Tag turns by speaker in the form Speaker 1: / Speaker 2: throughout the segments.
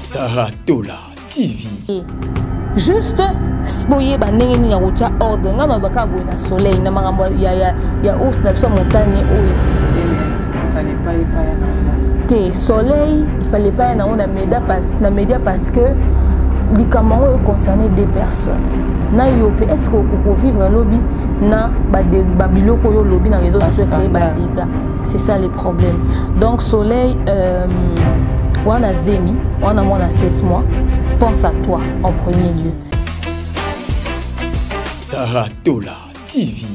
Speaker 1: Sarah Tola TV.
Speaker 2: Juste boyeba ndenge nini ya kotya ordre. Ngai nalobaka boye na soleil na makambo ya, ya, ya ours na biso ya montagne oyo. Te soleil, il fallait pas ya nango na média parce, na média parce que likambo yango econcerne deux personnes na yo mpe. Est ce que okoki kovivre lobi na babiloko oyo olobi na réseau sociaux ecrée badégâts? C'est ça le problème. Donc soleil, wana zemi wana mwana 7 mois, pense à toi en premier lieu.
Speaker 1: Sarah Tola TV.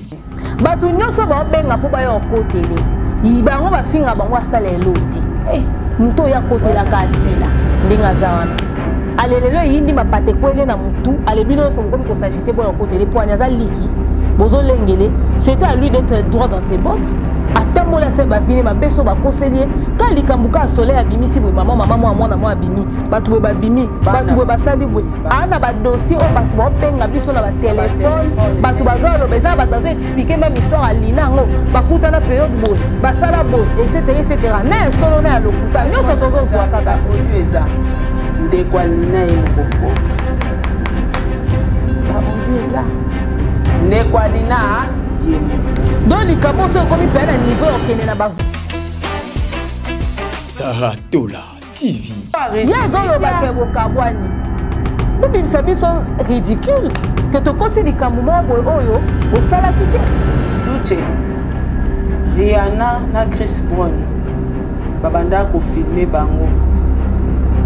Speaker 2: Bato nyonso baobenga mpo baya okotele bango, bafinga bango, asala elo te. Moto oyo akotelaka asila ndenge aza wana, alelelo eyindi mapate ekwele na motu, alebi nyonso bokomi kosagite mpo ya okotele mpo ani aza liki bozolengele. C'était à lui d'être droit dans ses bottes. Atambola se bavini mabe so bakoseli ye ka likambo ka soleil abimisi boye, mama mama mwa mwana mwa abimi, bato boye babimi, bato boye basali boye, aa na badossier oyo bato baobenga biso na batelefone, bato bazoloba, eza bato bazoexplike même histoire alina yango, bakutana période boye, basala boye, etc etc, na ya solo na ya lokuta nyonso tozozwa kaka.
Speaker 3: Oyo eza ndeko alina ye moko propre.
Speaker 2: Baaudio eza
Speaker 3: ndeko alina ye moko.
Speaker 2: Donc likambo oso ekomi mpenza na niveau ya okende na ba
Speaker 1: Sarah Tola TV.
Speaker 2: Ye azoloba ke bokabwani, bobimisa biso ridicule ke tokoti likambo moko boye oyo bosalaki te.
Speaker 3: Duce, Rihanna na Chris Brown babanda kofilme bango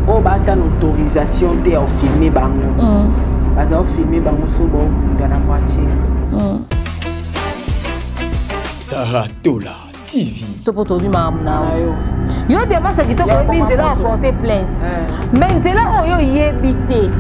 Speaker 3: oyo baata na autorisation te ya kofilme bango. Baza kofilme bango so baobunda na voiture.
Speaker 1: Sarah Tola TV.
Speaker 2: To mpo toyebi makambo na yo. Yo démarche ya kitoko, oyebi nzela ya porter plainte, mais nzela oyo oyebi te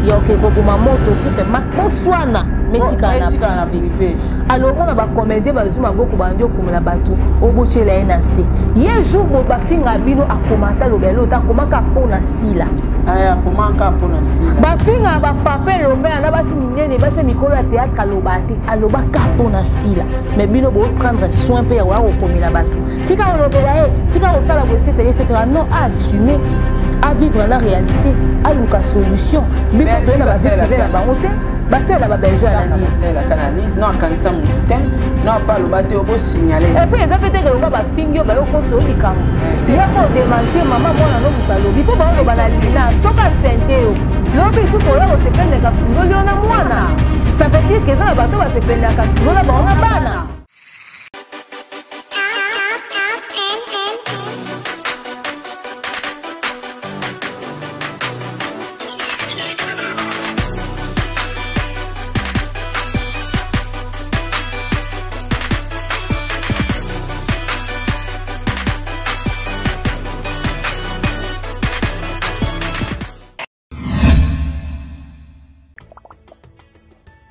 Speaker 2: ya oke koboma moto pour que boswana metikala
Speaker 3: na privé.
Speaker 2: Alors omona bacomédien bazwi maboko, bandi okomela bato, obotyela ye na se. Ye jour bo bafinga bino, akoma ata loba elo te, akomaka mpo na sila.
Speaker 3: Akomaka mpo na sila.
Speaker 2: Bafinga bapapa elombe na basi minene, basi mikolo ya théâtre, aloba te, alobaka mpo na sila. Mais bino boprendre soin mpe ya koya kokomela bato, tika kolobela ye, tika kosala boye, etc etc. Non, aassume, avivre na réalité, aluka solution. Biso toye na bavie privé na bango te, basalela babelge analyse.
Speaker 3: Analyse non, akangisa motu te, non, apa aloba te obosignale.
Speaker 2: Et puis eza mpe te kelonga bafingi yo, bayokoso yo likambo ya kodémentir mama mwana no moto alobi mpo baoloba na lina. Soki asente yo lobi lisusu oya kosependeka sundoli yo na mwana, ça veut dire ke eza na bato basependaka sundola bango na bana.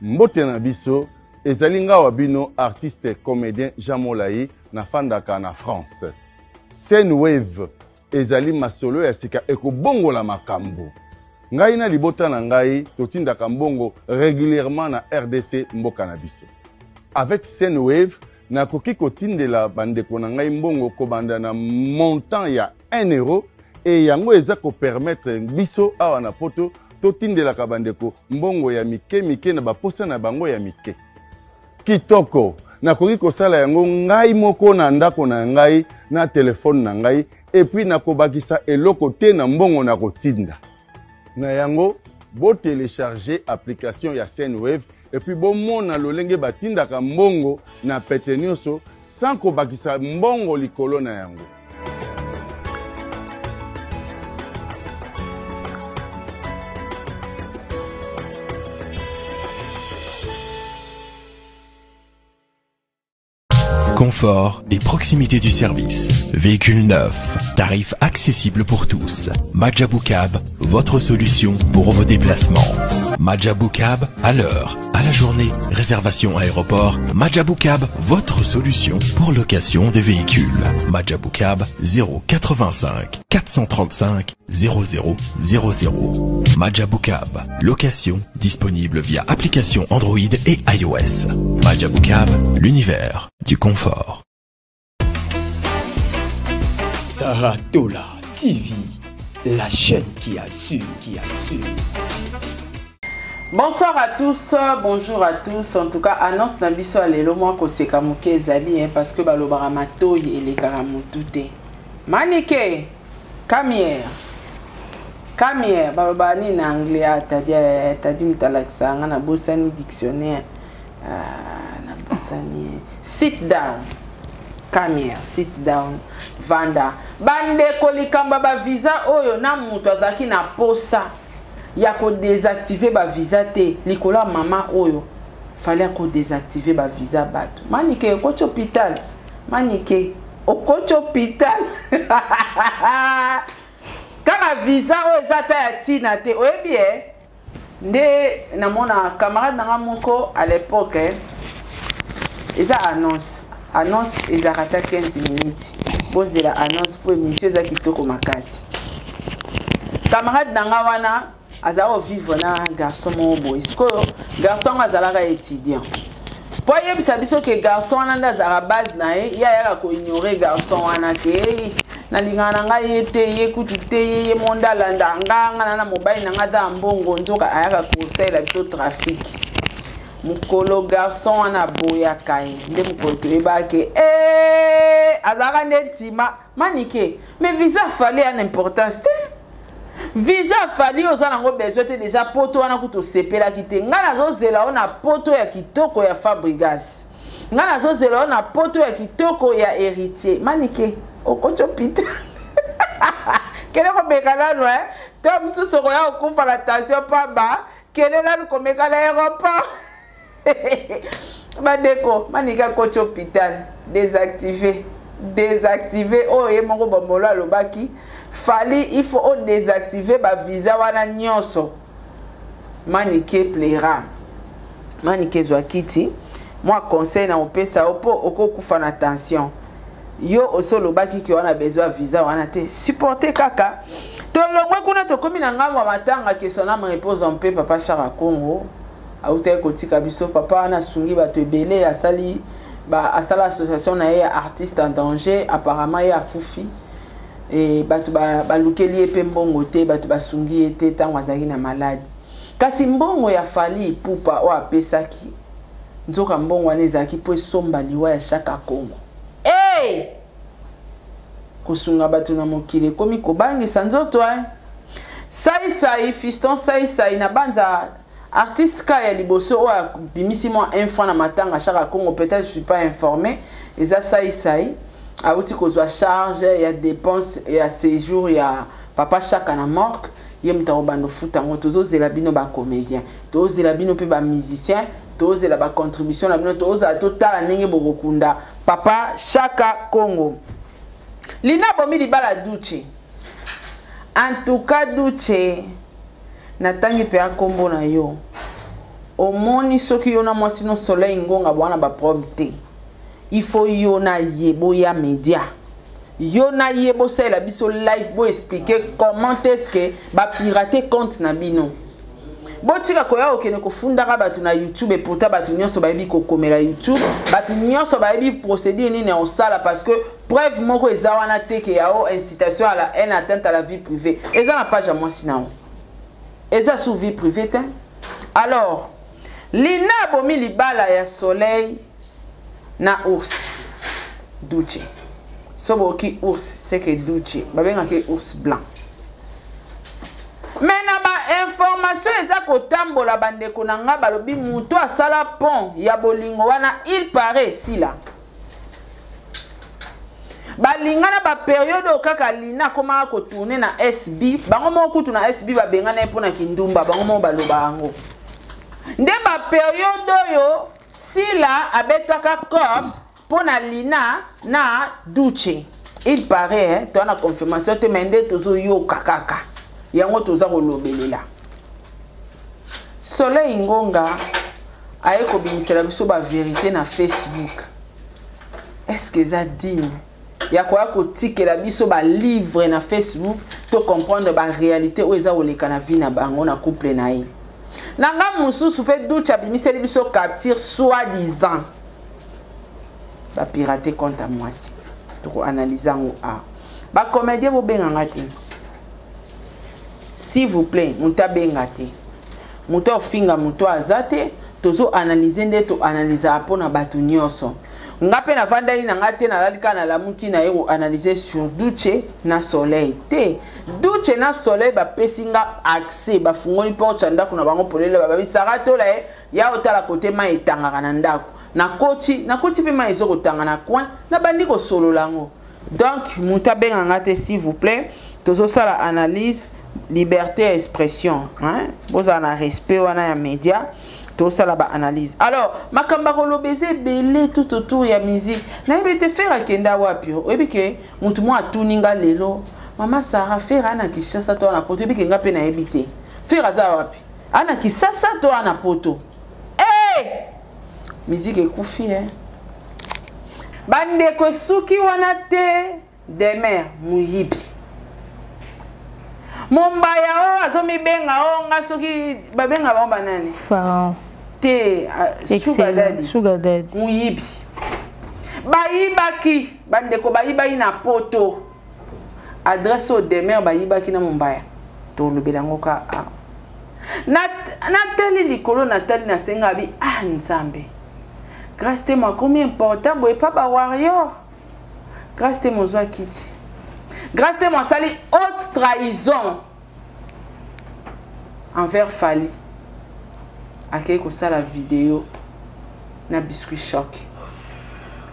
Speaker 4: Mbote na biso, ezali nga wa bino artiste comédien Jean Molayi, nafandaka na France. Sendwave ezali masolo ya sika ekobongola makambo. Ngai na libota na ngai totindaka mbongo régulièrement na RDC, mboka na biso. Avec Sendwave, nakoki kotindela bandeko na ngai mbongo kobanda na montant ya 1 euro, e yango eza kopermettre biso awa na Poto totindelaka bandeko mbongo ya mike mike na baposa na bango ya mike. Kitoko, nakoki kosala yango ngai moko na ndako na ngai na telefone na ngai, et puis nakobakisa eloko te na mbongo na kotinda. Na yango, botélécharge application ya Sendwave et puis bomona lolenge batindaka mbongo na pete nyonso sans kobakisa mbongo likolo na yango.
Speaker 5: Confort et proximité du service. Véhicule neuf. Tarif accessible pour tous. Majabou Cab, votre solution pour vos déplacements. Majabou Cab, à l'heure, à la journée. Réservation aéroport. Majabou Cab, votre solution pour location des véhicules. Majabou Cab, 085 435 00 00. Majabou Cab, location disponible via application Android et iOS. Majabou Cab, l'univers du confort.
Speaker 1: Sarah Tola TV. La chaîne qui assure, qui assure.
Speaker 3: Bonsoir à tous, bonjour à tous. En tout cas, annonce na biso ya lelo mwa koseka moke ezali hein, parce que balobaka matoyi elekaka motu te. Manike, come here. Come here, balobaka nini na anglais? Ah, tadi, eh, tadi moto alakisaka nga nabosani dictionnaire. Ah, nabosani. Sit down. Come here, sit down. Vanda. Bandeko likambo ya ba visa oyo na moto azalaki na posa ya ko désactiver ba visa te likolo ya mama oyo fallait ako désactiver ba visa bato. Manike okoti hôpital. Manike okoti hôpital. Kaka visa oyo eza ata ya tina te oyebi eh? Nde namona camarade na nga moko à l'époque eh, eza annonce annonce ezalaka ata 15 minutes bozela annonce mpo émission eza kitoko makasi. Camarade na nga wana azala kovivre na garçon moko boye. Sikoyo garçon yango azalaka étudiant mpo ayebisa biso ke garçon wana nde azalaka base na ye, ye ayaka koignore garçon wana ke nalingaka na ngai ye te, ye kutu te, ye ye monde alanda nga, nga na na mobali na nga aza na mbongo, nzoka ayaka kosalela biso trafic. Mokolo garçon wana aboyaka ye, nde mokolo toyebaka ke eh, azalaka nde ntima Manike. Mais visa Fally ya na importance te. Visa Fally oza nango besoin te déjà poto wana kutu osepelaki te. Nga nazozela yo na poto ya kitoko ya Fabregas. Nga nazozela yo na poto ya kitoko ya Héritier. Manike, okoti hôpital. Kende komeka nanu eh? To mosusu okoya kokufa na tension pamba. Kende nanu komeka na aéroport. Bandeko, Manike akoti hôpital, désactivé. Désactivé oyo ye moko Bomolo alobaki Fally il faut o désactiver ba visa wana nyonso. Manike plaira. Manike zwa kiti. Moi conseil na opesa yo po okokufa na tension. Yo oso olobaki ke wana besoin visa wana te. Supporter kaka. Tolongwe kuna tokomi na ngambo ya matanga que son âme repose en paix papa Chaka Congo. Autaki kotika biso papa wana asungi bato ebele, asali ba asala association na ye ya artiste en danger, apparemment ye akufi. E bato balukeli ye pe mbongo te, bato basungi ye te ntango azalaki na maladi. Kasi mbongo ya Fally Ipupa oyo apesaki, nzoka mbongo wana ezalaki mpo esomba liwa ya Chaka Congo. Hey! Kosunga bato na mokili ekomi kobangisa nzoto eh? Sai sai fiston sai sai na banza artiste ka ya liboso oyo abimisi mwa un franc na matanga Chaka Congo, peut-être je suis pas informé, eza sai sai awuti kozwa charge ya dépense ya séjour ya papa Chaka na morgue, ye moto akobanda kofuta yango. Tozozela bino ba comédien, tozozela bino mpe ba musicien, tozozela ba contribution na bino, tozozela totala ndenge bokokunda papa Chaka Congo. Lina bomi libala Duce. En tout cas Duce, natangi pe akombo na yo. Omoni soki yo na mwasi no Soleil Ngonga bwana ba problème te. Il faut yo na ye boya média. Yo na ye bosalela biso live bo expliquer comment est-ce que ba pirater compte na bino. Botika koya okende kofundaka bato na YouTube et pourtant bato nyonso bayebi kokomela YouTube, bato nyonso bayebi procédure nini ya kosala parce que preuve moko eza wana te ke ya o incitation à la haine, atteinte à la vie privée. Eza na page ya mwasi na yo. Eza sous vie privée te. Alors, Lina abomi libala ya Soleil na ours Duce. Soboki ours, c'est que Duce. Babengaki ours blanc. Mais na ba information eza kotambola bandeko na nga balobi mutu asala pont ya bolingo wana il paraît sila. Balinga na ba période oyo kaka Lina akomaka ko tourner na SB, bango moko kutu na SB babengana ye mpona kindumba, bango moko baloba yango. Nde ba période oyo Sila abetaka cop mpona Lina na Duce. Il paraît, hein, toza na confirmation te, mais nde tozoyoka kaka yango toza kolobelela. Soleil Ngonga aye kobimisela biso ba vérité na Facebook. Est-ce que eza digne ya koya kotikela biso ba livre na Facebook to comprendre ba réalité oyo eza koleka na vie na bango na couple na ye? Na nga mosusu pe Duce abimiseli biso capture soi-disant ba pirater compte ya mwasi. Toko analyser yango a. Ba comédien bobenganga te. S'il vous plaît, moto abenga te. Moto afinga moto aza te, tozo analyser nde to analyser pona bato nyonso. Nga pe navandali na nga te, nalali kaka nalamuki na ye koanalyse sur Duce na Soleil te. Duce na Soleil bapesi nga accès, bafungoli porte ya ndako na bango polele, bababi Sarah Tola ye ya otala kote mai etangaka na ndako. Nakoti, nakoti pe mai ezo kotanga na coin, nabandi kosolola yango. Donc moto abenga nga te s'il vous plaît, tozosala analyse liberté ya expression, hein? Bozala na respect wana ya média. Tosala ba analyse. Alors makambo ya koloba eza ebele tout autour ya musique. Nayebi te Ferre akenda wapi? Oyebi ke motu moko atuni nga lelo, Mama Sarah, Ferre ana Kinshasa to ana poto? Oyebi ke nga pe nayebi te. Ferre aza wapi? Ana Kinshasa to ana poto? Eh! Musique ekufi eh. Bandeko esuki wana te, Demer muyibi. Mombaya o azomibenga o nga soki babenga bango banani?
Speaker 2: Pharaon.
Speaker 3: Te, Sugar Daddy.
Speaker 2: Sugar Daddy.
Speaker 3: Muyibi. Bayibaki, bandeko bayibaki na poto. Adresse au Demer bayibaki na Mombaya. Tolobela ngo ka a. Natali likolo, natali na senga bi ah Nzambe. Grâce te moi combien important boye pa ba warrior. Grâce te mozwa kiti. Grâce te moi sali haute trahison envers Fally. Akei kosala vidéo na biscuit choc.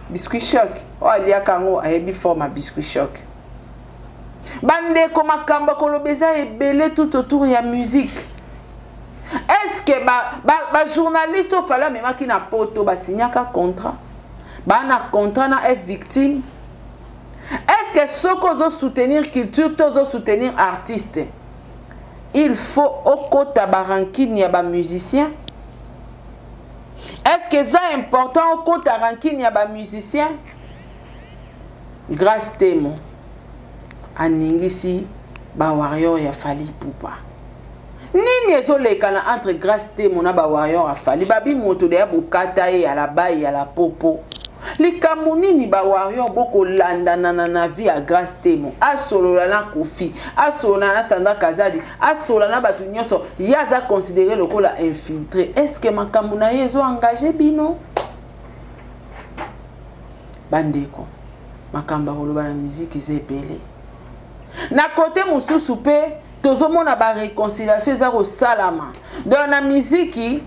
Speaker 3: Biscuit choc, oyo aliaka yango ayebi forme ya biscuit choc. Bandeko makambo koloba eza ebele tout autour ya musique. Est-ce que ba journaliste oyo Fally amemaki na poto basignaka contrat? Ba na contrat na F victime. Est-ce que soko ozo soutenir culture to ozo soutenir artiste, il faut okota ba rancune ya ba musicien? Est-ce que ça important okota rancune ya ba musicien? Grâce Temo aningisi ba warrior ya Fally Ipupa. Nini ezolekana entre Grâce Temo na ba warrior ya Fally? Babi moto de ya bokata ye ya la baye ya la popo. Likambo nini ba warrior bokolandana na na vie ya Grâce Temo? Asolola na Kofi, asolola na Sandra Kazadi, asolola na bato nyonso, ye aza considéré lokola infiltré. Est-ce que makambo na ye ezo engagé bino? Bandeko, makambo ya koloba na musique eza ebele. Na côté mosusu pe tozomona ba réconciliation eza kosalama. Donc na musique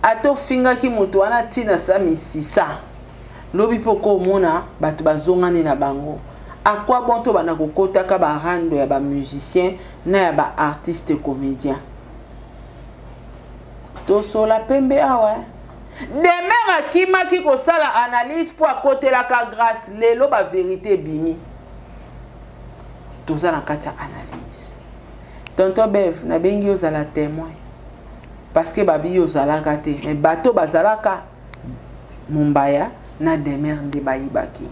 Speaker 3: ata ofingaki moto wana ntina sa misisa lobi mpo komona bato bazongani na bango. À quoi bon to banda kokotaka ba rando ya ba musicien na ya ba artiste comédien? Tosola pembe awa. Demer akimaki kosala analyse po akotelaka Grâce. Lelo ba vérité ebimi. Toza na kati ya analyse. Tonton Bev, nabengi yo ozala témoin. Parce que babi yo ozalaka te. Mais bato bazalaka Mombaya na Demer nde bayibaki.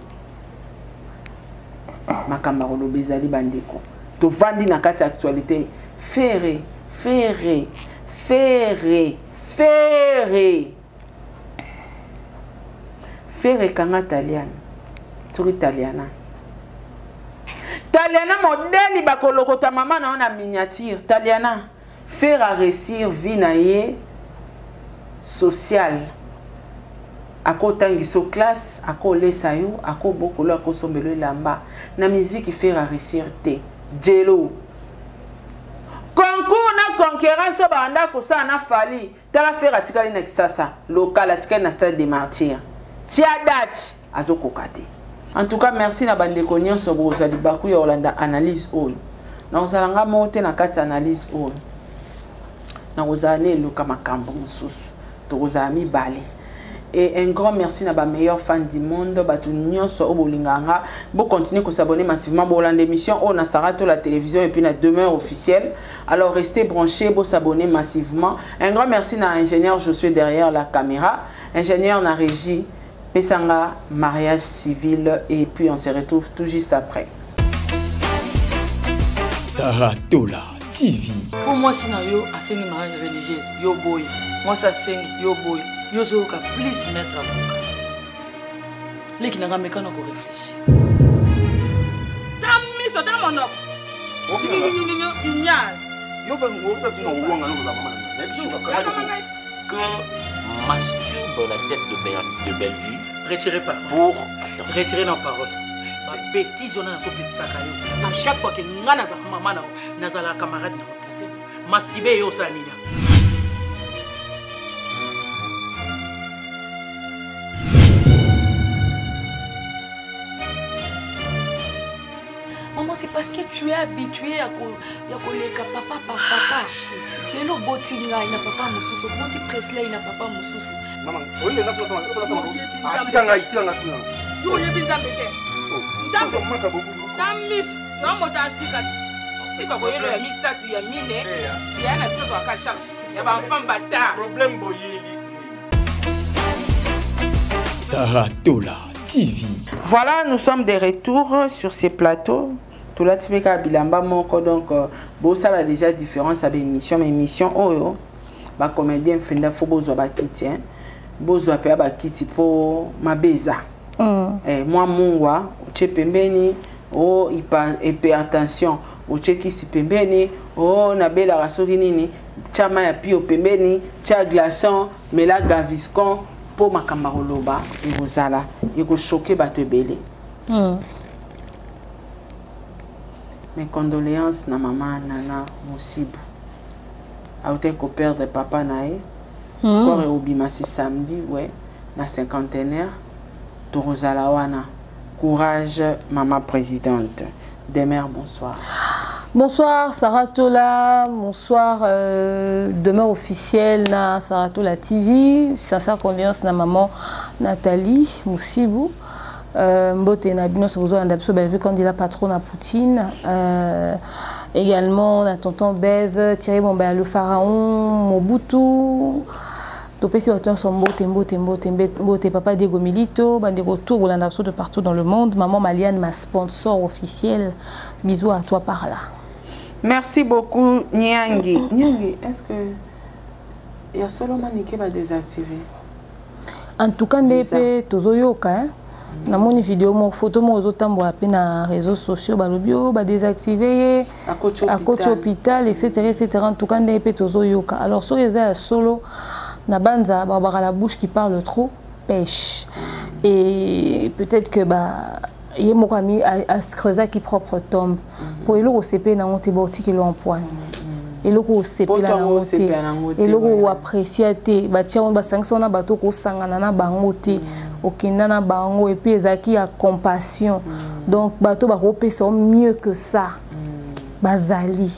Speaker 3: Makambo ya koloba ezali bandeko. Tovandi na kati ya actualité. Ferre, Ferre, Ferre, Ferre. Ferre kanga Taliana. Soki Taliana. Taliana modèle bakolokota mama na yo na miniature. Taliana, Ferre a réussir vie na ye sociale. Akotangisa classe, akolesa yo, akobokolo, akosombelo elamba. Na musique Ferre a réussir te. Jelo. Concours na concurrence oyo banda kosala na Fally. Tala Ferre atikali na Kisasa, local atikali na stade des Martyrs. Tia date azokoka te. En tout cas, merci na bandeko nyonso bozwa libaku ya kolanda analyse oyo. Nakozala nga moko te na kati ya analyse oyo. Nakozala na eluka makambo mosusu. Tokozala mibale. Et un grand merci na ba meilleurs fans du monde, bato nyonso oyo bolingaka nga. Bo continuer ko s'abonner massivement, bolanda émission oyo na Sarah Tola télévision et puis na demeure officielle. Alors restez branchés, bo s'abonner massivement. Un grand merci na ingénieur Josué derrière la caméra, ingénieur na régie Pesanga mariage civil et puis on se retrouve tout juste après.
Speaker 1: Sarah Tola TV.
Speaker 6: Pour moi, si yo asengi mariage religieuse, yo boy. Moi ça sengi yo boy. Yo zoka plus maître avocat. Leki nanga mekana ko réfléchir. Ta miso ta monoko. Ignare.
Speaker 7: Que masturbe la tête de, Ber de Bellevue.
Speaker 6: Retirez parole.
Speaker 7: Pour.
Speaker 6: Attends. Retirez nos paroles. Bêtise wana nazopekisaka yo à chaque fois ke nga nazalaka mama na yo nazalaka camarade na yo te masturbe yo osala nini
Speaker 8: Maman, c'est parce que tu es habituée à koleka papa par papa. Ah, Lelo boti ngai na papa mosusu, boti Presley na papa mosusu.
Speaker 4: Maman, oye na sona sona sona. Ah, tika ngai, tika ngai sona.
Speaker 3: Yo oyebi Nzambe te.
Speaker 4: Oh,
Speaker 3: Nzambe na miso na moto ya sika ti bakoyelo ya misato ya mine ya na biso zwaka charge ya baenfant bata
Speaker 4: problème boyeli
Speaker 1: Sarah Tola TV.
Speaker 3: Voilà, nous sommes de retour sur ces plateaux. tolati mpe kaka bilamba moko donc euh, bosala déjà différence ya baémission mais émission oyo bacomédien mfenda fo bozwa bakiti hein. bozwa mpe ya bakiti mpo mabe eza mm. eh, mwa mungwa otie pembeni o oh, hypertension otie kisi pembeni o oh, nabelaka soki nini tya mai ya pio pembeni tya glaçon mela gaviscon mpo makambo akoloba ekozala ekoshoke bato ebele mm. Mes condoléances na mama Nana Musibu. Autaki ko perdre papa na ye. Mm. Corps ekobima si samedi, ouais, na cinquantenaire. Tokozala wana. Courage, maman présidente. Demeure, bonsoir.
Speaker 2: Bonsoir Sarah Tola, bonsoir euh, demeure officielle na Sarah Tola TV, sincère condoléances na maman Nathalie Moussibou. Euh, mbote na bino nyonso bozolanda biso Bellevue Kandila patron na Poutine euh, également na tonton Bev Thierry Bombaya le pharaon Mobutu topesi bato nyonso mbote mbote mbote mbote papa Diego Milito bandeko tour bolanda biso de partout dans le monde maman Maliane ma sponsor officielle bisous à toi par là
Speaker 3: merci beaucoup Nyangi Nyangi est-ce que ya solo manike ba désactiver
Speaker 2: en tout cas nde mpe tozoyoka hein? namoni video moko photo moko ezotambola mpe na réseaux sociaux balobi oyo oh, badésactive ye akoti hôpital etc etc en tout cas ndenge mpe tozoyoka alors soki eza ya solo na banza balobaka la bouche qui parle trop pêche et peut-être que ba ye moko ami acreusaki propre tombe mpo eloko osepeli nango te baotikeli empoigne eloko osepela nango te eloko oapprécia te batia yango basangisa wana bato okosangana na bango te mm. okenda na bango epuis ezalaki ya compassion mm. donc bato bakopesa yo mieux que ça mm. bazali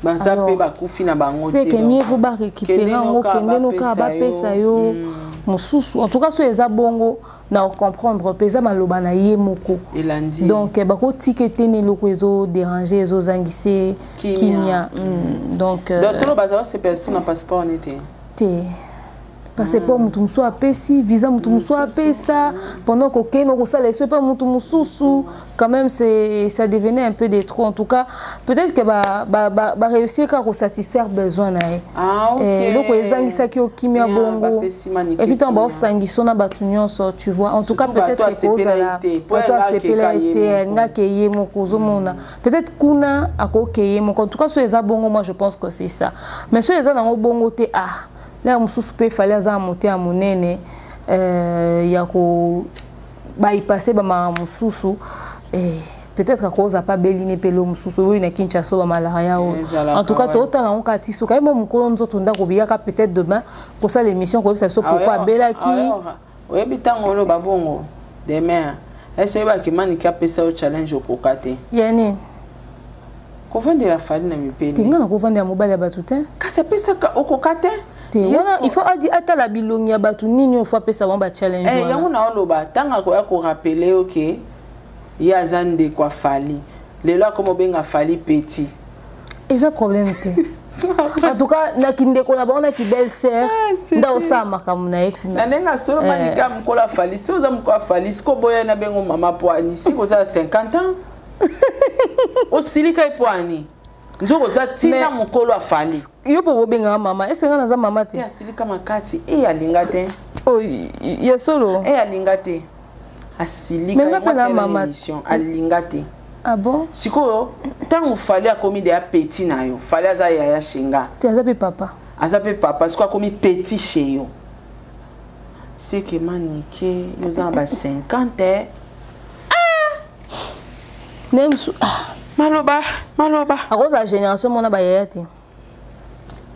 Speaker 3: baza mpe bakufi na bango te
Speaker 2: seke mieux vaut barécupere yango kende noka bapesa yo mosusu en tout cas so eza bongo na comprendre mpe eza maloba na ye moko donc eh, bakotika ete na eloko ezoderange ezozangise kimia mm, donc euh,
Speaker 3: tolo baza basepela so na passeport ne te
Speaker 2: te passeport moto mosusu apesi visa moto mosusu apesa pendant kokende okosala eso epa moto mosusu quand même c'est ça devenait un peu de trop en tout cas peut-être que ba ba ba, ba réussir kaka ko satisfaire besoin na ye
Speaker 3: ah, okay.
Speaker 2: Eh, eloko ezangisaki yo kimia bongo et puis ntango baosangisa na bato nyonso tu vois en tout cas peut-être ekozala bato asepela ye te alingaki ye moko ozomona peut-être kuna akoke ye moko en tout cas so eza bongo moi je pense que c'est ça mais so eza nango bongo te ah lere mosusu mpe efali aza na motema monene euh, ya ko bypasse bamaka mosusu eh, peut-être akoza pa beline mpe lo mosusu oyo na kinshasa bamalaria oyo en tout cas totala yango kaka ti soki aye mo mokolo nzoto ndako biyaka peut-être demain kosala émission koyebisa biso pourquoi abelaki
Speaker 3: oyebi ntango oloba bongo demain ese oyebaki maniki apesa yo challenge okoka te
Speaker 2: ya nini
Speaker 3: kovandela fali na mipeni
Speaker 2: te nga nakovandela mobali ya bato te
Speaker 3: kasi apesaka okoka te
Speaker 2: te wana il faut atala bilongi ya bato nini oyo fo apesa bango bachallenge
Speaker 3: eh, yango naoloba ntango akoya korapele yo ke ye aza ndeko ya fali lelo akoma obenga fali petit
Speaker 2: eza problème te en tout cas na kindeko na bango na kibelle sœur ah, nde osala makambo na ye kuna
Speaker 3: na ndenge asolo eh. manika mokolo afali si oza mokolo afali siko oboya na bengo mama poani siko oza 50 ans osilika ye poani nzoka oza ntina mokolo afali
Speaker 2: yo mpo obengaka mama ese ngai naza mama te
Speaker 3: asilika makasi e alinga te
Speaker 2: oh, ya solo
Speaker 3: e alinga te asilika
Speaker 2: nga mpe na mama
Speaker 3: alinga te.
Speaker 2: Ah bon?
Speaker 3: Sikoyo ntango Fally akomi deya petit na yo, Fally aza yaya chez nga.
Speaker 2: Te, aza mpe papa.
Speaker 3: Aza mpe papa, sikoyo akomi petit chez yo. Seke Manike, yo oza na ba 50 eh.
Speaker 2: Nde mosu
Speaker 3: Maloba, maloba.
Speaker 2: Akozala génération mona bayaya te.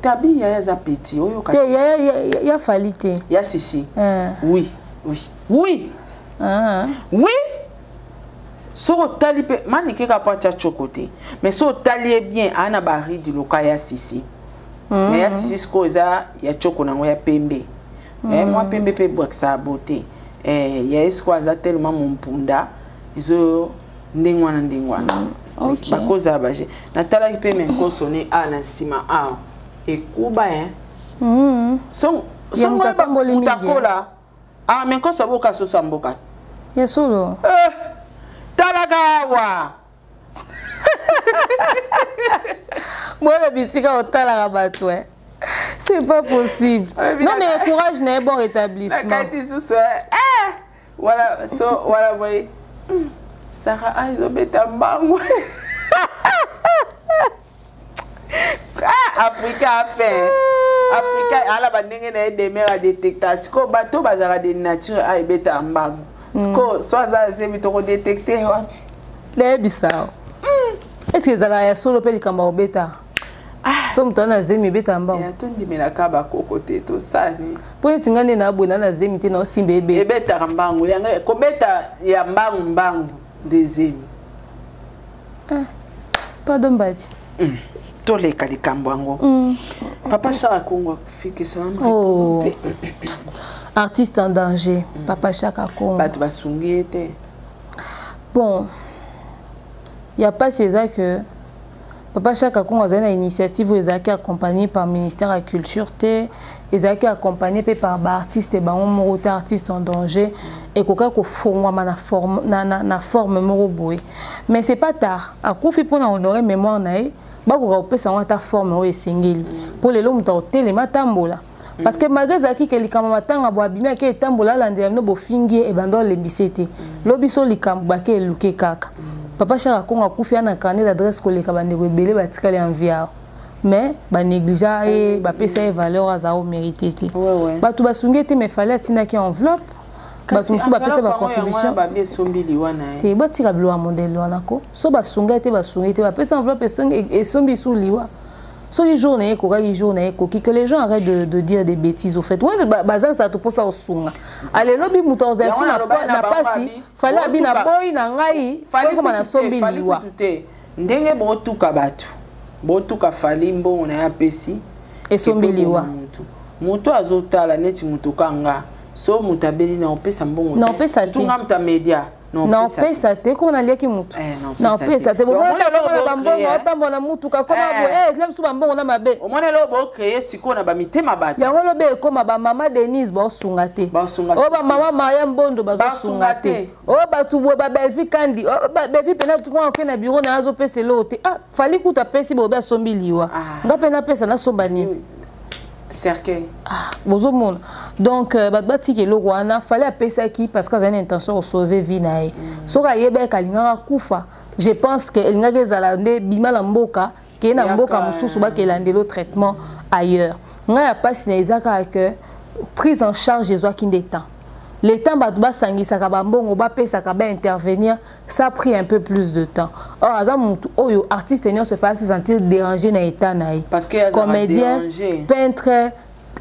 Speaker 3: Tabi yaya aza petit, oyoka.
Speaker 2: Te, yaya ya Fally te.
Speaker 3: Ya Sisi.
Speaker 2: Eh.
Speaker 3: Oui, oui. Oui.
Speaker 2: Ah.
Speaker 3: Oui. Soki otali mpe Manike kaka po atya tshoko te, mais soki otali ye bien, aa na baridi loka ya Sisi. Mais ya Sisi sikoyo eza ya tshoko nango ya pembe. Mwa pembe mpe ebwakisaka beauté. Ya ye sikoyo aza tellement mompunda, ezo ndenge wana ndenge wana. Bakozala baje. Natalaki mpe menkoso ne a na nsima awa ekuba hein.
Speaker 2: Ya moto atamboli mingi,
Speaker 3: Mutakola. Ah, menkoso aboka soso ya mboka.
Speaker 2: Ya solo.
Speaker 3: Talaka awa.
Speaker 2: Mwana bisika otalaka bato, eh. C'est pas possible. Non mais courage na ye, bon rétablissement.
Speaker 3: Nakati susu, eh. Wala so wala boye. Sarah ah ezobeta mbangu. Ah, Afrika afin. Afrika ala bandenge na ye demeure a détecta. Siko bato bazalaka de nature a ebeta mbangu. Siko so aza azebi toko détecter wapi?
Speaker 2: Nayebisa yo. Est-ce que ezalaka ya solo mpe likambo ya kobeta? So moto ana zemi ebeta mbangu.
Speaker 3: Ya tondimelaka bakoko te, tosani.
Speaker 2: Mpo neti nga nde naboye na na zemi te, naosimba ebeta.
Speaker 3: Ebetaka mbangu, yanga kobeta ya mbangu mbangu nde zemi.
Speaker 2: Pardon Mbadi.
Speaker 3: Toleka likambo yango. Papa Chaka Kongo afikisa na
Speaker 2: Oh. Artiste en danger, Papa Chaka Kongo.
Speaker 3: Bato basungi ye te.
Speaker 2: Bon, ya pasi eza que Papa Chaka Kongo azali na initiative oyo ezalaki accompagné par ministère ya culture te, ezalaki accompagné mpe par baartiste bango moko te. Artiste en danger ekoka kofongwama na forme, na forme moko boye, mais c'est pas tard. Akufi mpona honorer mémoire na ye, bakoka kopesa yango ata forme oyo esengeli mpo lelo moto akotelema atambola, parce que malgré ezalaki ke likambo matanga bo abimi ake etambola alandela bino bofingi ye ebanda olembisa te, lobi so likambo bake eluke kaka. Papa Chaka Kongo akufi ana carnet d'adresse koleka bandeko ebele batikali en vie awa, mais banégligea ye, bapesa ye valeur aza omérité te. Bato basungi ye te, mais Fally atindaki enveloppe, bato mosusu bapesa bacontribution.
Speaker 3: Babi esombi liwa na ye.
Speaker 2: Te, batika biloko ya modele wana ko. So basungi ye te, basungi te, bapesa enveloppe esombi su liwa. Soki jour na ye ekokaki, jour na ye ekoki. Que les gens arrêtent de dire des bêtises au fait. Ouais, bazangisaka to mposa kosunga. Alelobi moto akozala su na pasi. Fally abi na boyi na ngai ekoma nasombi liwa.
Speaker 3: Te, ndenge botuka bato, botuka Fally, mbongo na ye apesi
Speaker 2: esombi liwa.
Speaker 3: Moto azotala neti moto kanga so moto abeli na opesa mbongo.
Speaker 2: Na opesa te.
Speaker 3: Tunga moto ya media.
Speaker 2: Na opesa te, koma naliaki motu na opesa te. Bomona bambongo otambola na mutuka koma boye, mosusu bambongo na mabe.
Speaker 3: Omona eloko bocréer sikoyo na bamitema bato.
Speaker 2: Yango lobi ekoma bamama Denise baosunga te, oyo bamama Maria Mbondo bazosunga te, oyo bato boye babelvi kandi Belvi mpena mwana oke na bureau na ye azopesa eloko te. Ah, Fally kutu apesi bobe asombi liwa, nga mpe napesa nasomba nini?
Speaker 3: Cercueil.
Speaker 2: Ah, bozomona. Donc bato batika eloko wana. Fally apesaki parce que azali na intention kosauve vie na ye. Soki ayebaki alingaka kufa, je pense que elingaki ezala nde bima na mboka, keye na mboka mosusu, bakelandelo traitement ailleurs. Ngai ya mpasi na eza kaka que prise en charge ezwaki nde temps. Le temps bato basangisaka bambongo, bapesaka, baintervenir, ça a pris un peu plus de temps. Or aza mutu oyo artiste nyonso efaa se sentir dérangé na état na ye. Comédien, peintre,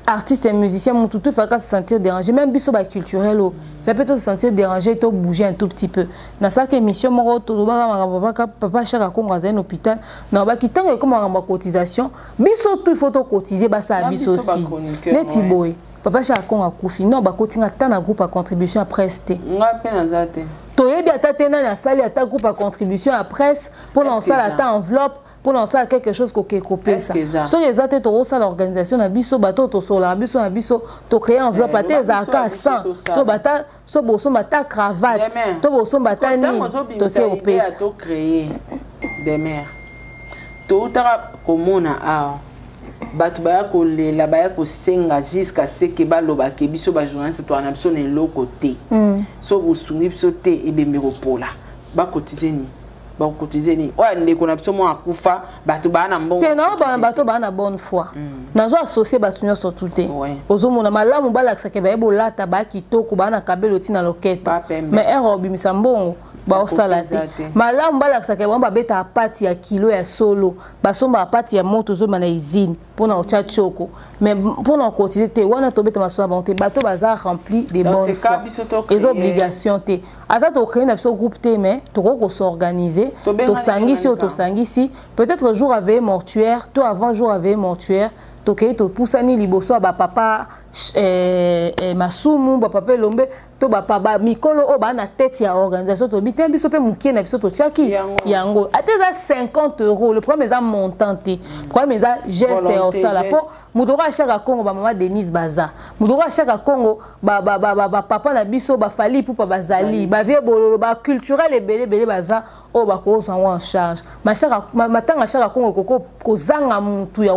Speaker 2: artiste et musicien, mutu tout efaka se sentir dérangé. Même biso baculturel oyo fait peut se sentir dérangé, to bouger un tout petit peu. Nasalaka émission moko, tolobaka makambo Papa Chaka Kongo azali na hôpital. Na obaki ntango ekoma makambo ya cotisation, biso tout il faut tocotiser, basala biso aussi neti boye. Papa Chaka Kongo akufi, non, bakotinga ata na groupe ya contribution ya presse te.
Speaker 3: Nga mpe naza te.
Speaker 2: Toyebi ata te nani asali ata groupe ya contribution ya presse mpona osala ata enveloppe, mpona osala quelque chose koke kopesa. Soki eza te, tokosala organisation na biso, bato tosolaka biso na biso, tocréer enveloppe ate ezalaka 100 to bata so bosomba ata cravate to bosomba ata nini, toke kopesa.
Speaker 3: Tocréer demer, toutaka komona awa bato baya kolela, baya kosenga jusqu'à ce que balobake biso bajournaliste towana na biso na eloko te. So bosungi biso te, ebembe kopola, bakotize nini? Bakokotize nini? Oyo ndeko na biso moko akufa, bato baa na mbongo.
Speaker 2: Te, nao bana bato baa na bonne foi. Nazo associe bato nyonso tu te. Ozomona malamu balakisaka baye bolata baa kitoko, baa na kabelo ntina loketo, mais ere obimisa mbongo baosala te. Malamu balakisaka bango babetaka pati ya kilo ya solo, basombaka pati ya moto, ozomba na usine mpona otya tioko, mais mpona kotize te. Wana tobeta masolo na bango te. Bato baza rempli de bonne foi, eza obligation te. Ata tocrée na biso groupe te, mais tokoki kos'organiser, tosangisi oyo tosangisi. Peut-être jour à veillée mortuaire to avant jour à veillée mortuaire, tokei, topusani liboso ya bapapa Masumu, bapapa Elombe to bapapa mikolo oyo baa na tête ya organisation. Tobi te, biso mpe mokie na biso totiaki yango, ata eza 50 euros. Le problème eza montant te, problème eza geste ya osala. Mpo moto oko ashaka Kongo, bamama Denise baza, moto oko ashaka Kongo, bapapa na biso bafali pupa bazali, bavie bololo, baculturel ebele ebele baza oyo bakozwa yango en charge. Matanga Shaka Kongo ekoko kozanga mutu ya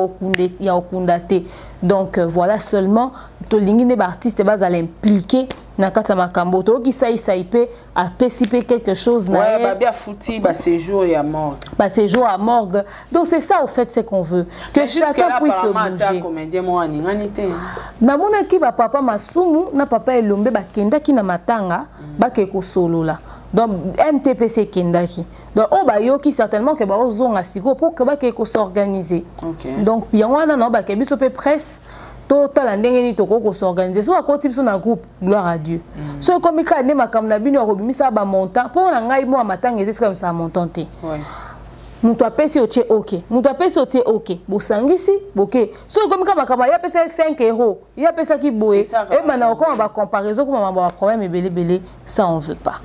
Speaker 2: kokunda te. Donc voilà, seulement tolingi nde baartiste bazala impliqué na kati ya makambo. Toyoki Saisai mpe apesi mpe quelque chose na
Speaker 3: ye. Babi afuti baséjour ya morgue.
Speaker 2: Baséjour ya morgue. Donc c'est ça au fait ce qu'on veut, que chacun puisse se bouger.
Speaker 3: Comédien moko aningani te.
Speaker 2: Namonaki bapapa Masumu na papa Elombe bakendaki na matanga, bakei kosolola. Donc MTPC ekendaki, donc oyo bayoki certainement ke baozonga sikoyo mpo ke bakei kos'organiser. Donc yango wana nao bakei, biso mpe presse totala ndenge nini tokoki kos'organiser. So akoti biso na groupe, gloire à Dieu. So ekomi kaka nde makambo na bino ya kobimisa bamontant, mpo na ngai mwa matanga eza esika misala montant te. Moto apesi, otie ok, moto apesi, otie ok, bosangisi boke. So ekomi kaka makambo ye apesa ye 5 euro, ye apesaki boye, ebanda kokoma bacomparaison, koma mambo ya baproblème ebele ebele, ça on veut pas.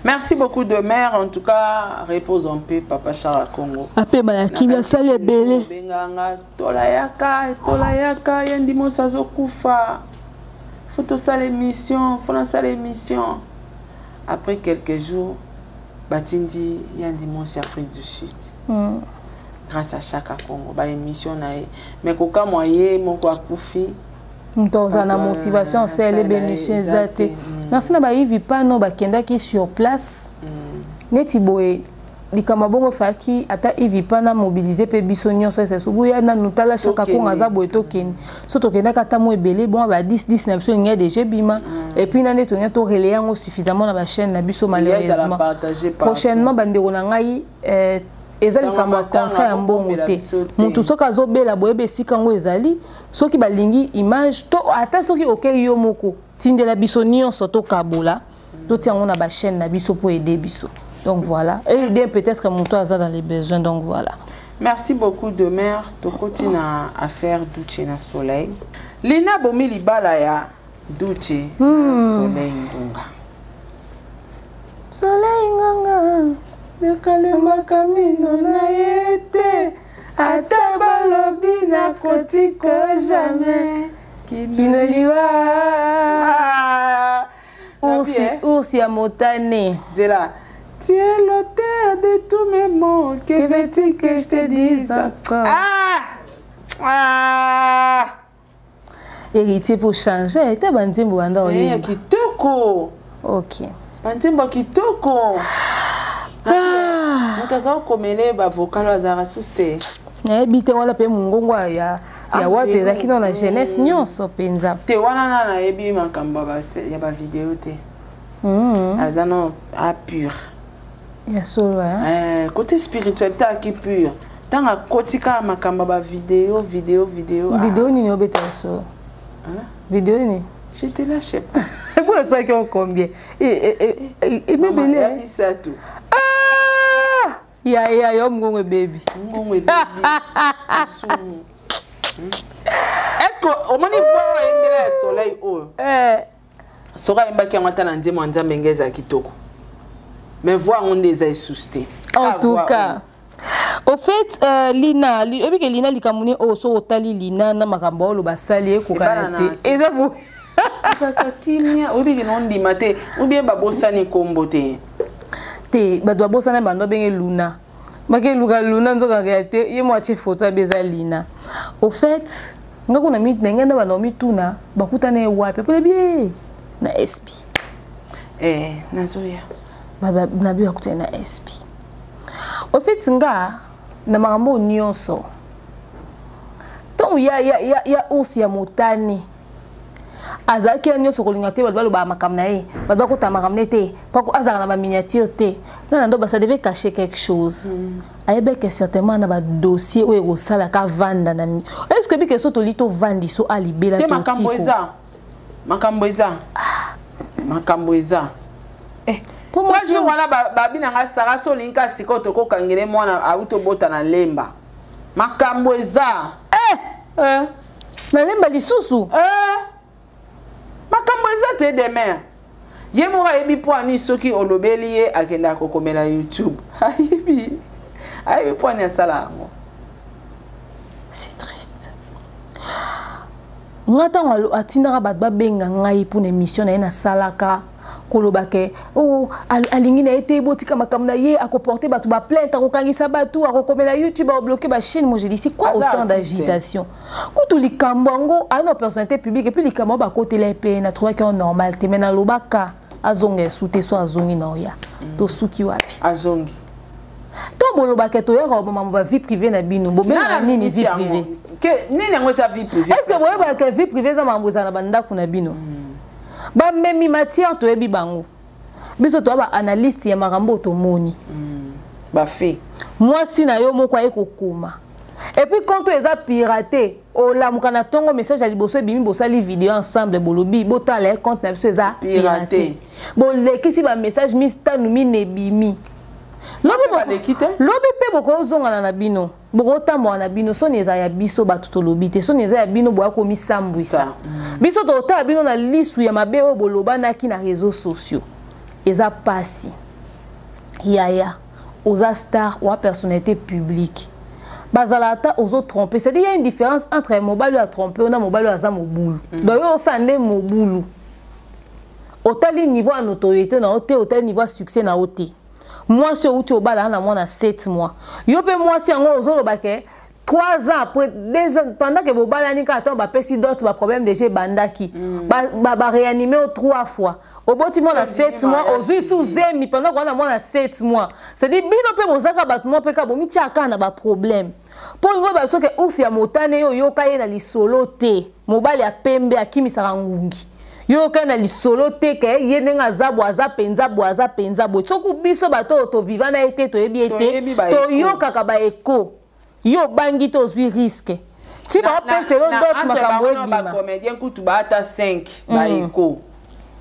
Speaker 3: Merci beaucoup de mère. En tout cas, repose en paix, papa Charles Congo.
Speaker 2: Apema na kimia, asali ebele.
Speaker 3: Benganga tola yaka, tola yaka, ye ndimosi azokufa. Faut tosala émission, faut nasala émission. Après quelques jours, batindi ya ndimosi Afrique du Sud. Grâce à Chaka Congo, ba émission na ye. Mais kokamwa, ye moko akufi.
Speaker 2: Moto ozala na motivation osala bémission eza te. Merci na bayivi pano bakendaki sur place. Neti boye likambo bongo efalaki ata Ivi pana mobilize mpe biso nyonso ese boya nanu tala Shaka Kongo aza boye, tokende. So tokendaki ata mo ebele, bon, ba 10 10 na biso elingi déjà ebima. Et puis na nde tolingi torelayer yango suffisamment na bachaîne na biso. Malheureusement, prochainement, bandeko na ngai, eza likambo ya contrat ya mbongo te. Motu soki azobela, boyeba esika yango ezali. Soki balingi image to ata soki okei yo moko, tindela biso nyonso, tokabola, totia yango na bachaîne na biso mpo aider biso. Donc voilà, aider peut-être moto aza dans les besoins. Donc voilà.
Speaker 3: Merci beaucoup de mère. Tokoti na affaire Duche na Soleil. Lina bomi libala ya Duche na Soleil Ngonga.
Speaker 2: Soleil Ngonga.
Speaker 3: Nakalembaka mino na ye te, ata balobi nakotika jamais.
Speaker 2: Kino liwa. Ours ya motane.
Speaker 3: Zela. Tu es l'auteur de tous mes maux. Que veux-tu que je te dise encore? Ah! Ah!
Speaker 2: Héritier pour changer ete banzembo banda.
Speaker 3: Oyemba kitoko.
Speaker 2: Ok.
Speaker 3: Banzembo kitoko. Moto aza kokomele bavocal oyo azalaka susu te.
Speaker 2: Nayebi te, wana mpe mongongo ya wate ezalaki nano na jeunesse nyonso mpenza.
Speaker 3: Te, wana na nayebi makambo ya bavideo te. Aza no apure.
Speaker 2: Ya solo.
Speaker 3: Côté spiritualité aki pure. Ntango akoti kaka makambo ya bavideo, video, video.
Speaker 2: Video nini obeta ya solo? Video nini?
Speaker 3: Je te lâche pas.
Speaker 2: Po asalaki yango combien?
Speaker 3: Emebele ya misato.
Speaker 2: Ya ya yo mongongo ebebi.
Speaker 3: Mongongo ebebi, asumu. Est ce que omoni voix oyo ayembela ya Soleil oyo? Soki ayembaki yango ata na nzembo ya Nzambe, ngai ezala kitoko, mais voix yango nde eza esusu te.
Speaker 2: En tout cas, au fait, Lina, oyebi ke Lina, likambo nini oyo soki otali Lina na makambo oyo basali, ekokana te, eza bo
Speaker 3: Ezalaka kimia, oyebi ke naondima te, ou bien babosani nkombo te.
Speaker 2: Te, bato babosani, bando abenge Luna, bakeluka Luna, nzoka ya te, ye mo atie photo abe eza Lina. Au fait, nga kuna na ngai nda banda mituna bakutana ye wapi, apona bie na sp.
Speaker 3: Eh, nazoya.
Speaker 2: Nabi bakutana na sp. Au fait nga na makambo nyonso ntango ya, ya, ya, ya ours ya motane azalaki ya nyonso kolinga te bato balobaka makambo na ye, bato bakota makambo na ye te, mpo azalaka na baminiature te. Nga na ndoba, ça devait cacher quelque chose. Ayebeke certainement na badossier oyo ekosalaka avanda na est ce que ebike so toli tovandi so alibela.
Speaker 3: Te, makambo eza, makambo eza, makambo eza. Eh,
Speaker 2: Po
Speaker 3: po jour wana babi na nga Sara, so olingi kaka sikoyo tokokangele mwana auti obota na Lemba, makambo eza.
Speaker 2: Eh!
Speaker 3: Eh.
Speaker 2: Nalemba lisusu.
Speaker 3: Eh! Makambo eza te. Demer ye moko ayebi mpo ani soki olobeli ye akendaka kokomela YouTube, ayebi, ayebi mpo ani asala yango.
Speaker 2: C'est triste. Nga ntango atindaka bato babenga ngai mpona émission na ye, nasalaka koloba ke oh, alingi na ye te, botika makambo na ye, akoporte bato baplainte, akokangisa bato, akokomela YouTube, akobloke bachaîne. Moi je dis, c'est quoi
Speaker 3: Aza
Speaker 2: autant
Speaker 3: artiste.
Speaker 2: d'agitation? Kutu likambo yango aza na personnalité publique, et puis likambo yango bakotela ye mpe natrouvaki yango normal te. Mais nalobaka azonga esu te, so azongi na oya tosuki wapi?
Speaker 3: Azongi.
Speaker 2: To bolobaka toyaka koboma bavie privée na bino, bobengaka nini vie privée?
Speaker 3: Nini yango eza vie privée?
Speaker 2: Est ce que boyebaka vie privée eza makambo ezala na bandako na bino? Bamemi matière, toyebi bango. Biso toya baanalyste ya makambo oyo tomoni.
Speaker 3: Bafe.
Speaker 2: Mwasi na yo moko aye kokoma, et puis compte oyo eza pirate, olamuka na ntongo, message ya liboso ebimi, bosali video ensemble, bolobi botala ye, compte na biso eza
Speaker 3: pirate.
Speaker 2: Pirate, bolekisi bamessage mitano mine ebimi lobi.
Speaker 3: Baleki te.
Speaker 2: Lobi mpe bokozongana na bino, bokotambola na bino. Soni eza ya biso bato tolobi te, soni eza ya bino boya komisambwisa. Biso totala bino na lisu ya mabe oyo bolobanaki na réseaux sociaux. Eza pasi yaya, oza star, oa personnalité publique, bazala ata ozotrompe, c'est-à-dire il y a une différence entre mobali oyo atrompe oyo na mobali oyo aza mobulu. Donc oyo osala nde mobulu, otali niveau ya notoriété na yo te, otali niveau ya succès na yo te. Mwasi outi obala na mwana 7 mois, yo mpe mwasi yango ozoloba ke 3 ans après, 2 ans pendant que bobalani kaka, ntango bapesi dot, baproblème déjà ebandaki. Baréanime yo 3 fois, oboti mwana 7 mois, ozwi su zemi pendant kowana mwana 7 mois. C'est-à-dire bino mpe bozaka bato mwa mpe kaka bomitiaka kaka na baproblème, mpo olingi oyeba soki ours ya motane yo oyoka ye na lisolo te. Mobali ya pembe akimisaka ngungi, yo oyoka ye na lisolo te ke ye ndenge aza boye, aza mpenza boye, aza mpenza boye. Soki biso bato oyo toviva na ye te, toyebi ye te.
Speaker 3: Toyebi ba écho.
Speaker 2: Toyokaka baeko. Yo obangi te, ozwi risque ti baopeselo dot, makambo ebima.
Speaker 3: Bacomédien kutu baata 5, baeko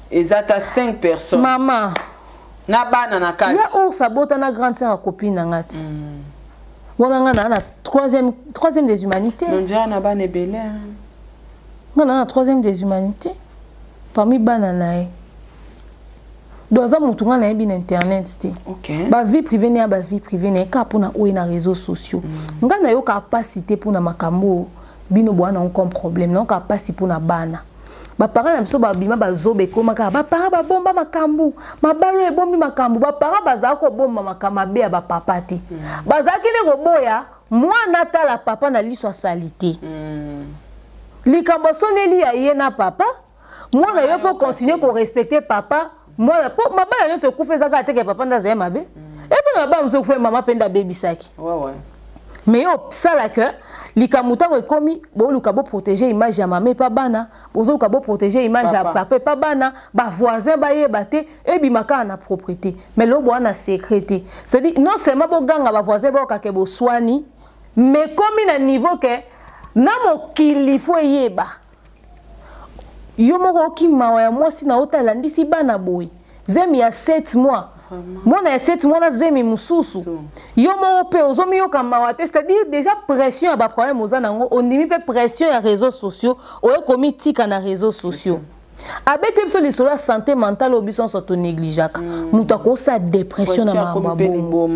Speaker 3: eza ata 5 personnes.
Speaker 2: Mama.
Speaker 3: Na bana na kati.
Speaker 2: Ya ours abota na grande sœur ya copine na nga ti wana. Nga naa na troisième des humanités.
Speaker 3: Nondiaka na bana ebele, hein.
Speaker 2: Nga naa na troisième des humanités parmi bana na ye. Donc aza motu nga nayebi na internet te. Bavie privée ne ya bavie privée na ye kaka mpona oyo na réseaux sociaux. Nga nayokaka mpasi te mpona makambo oyo bino boya nango comme problème. Nayokaka mpasi mpona bana. Baparent na biso babima bazoba, ekoma kaka baparent babomba makambo, mabalo ebombi makambo. Baparent bazala kobomba makambo mabe ya bapapa te. Bazalaki nde koboya mwana atala papa na liso asali te. Likambo asoneli ya ye na papa, mwana yo faut continuer korespecte papa. Mwana po mabala nyonso ekufa, eza kaka teke papa nde azali mabe. Epe na mabala mosusu ekufa, mama mpe nde abebisaki. Mais yo osalaka likambo, ntango ekomi boluka boprotege image ya mama epa bana, bozoluka boprotege image ya papa epa bana, bavoisin bayeba te, ebima kaka na propriété. Mais lelo boa na secret te, c'est-à-dire non seulement boganga, bavoisin bayokake boswani, mais komi na niveau ke na mokili fo eyeba. Yo moko oki mawa ya mwasi na yo, alandisi bana boye, zemi ya 7 mois, mwana ya 7 mois na zemi mosusu. Yo moko mpe ozomiyoka mawa te. C'est-à-dire déjà pression ya baproblème oza nango, ondimi mpe pression ya réseaux sociaux, oye komitika na réseaux sociaux. Abete biso lisolo ya santé mentale oyo biso nyonso tonégligeaka. Moto akosala dépression na makambo ya bongo,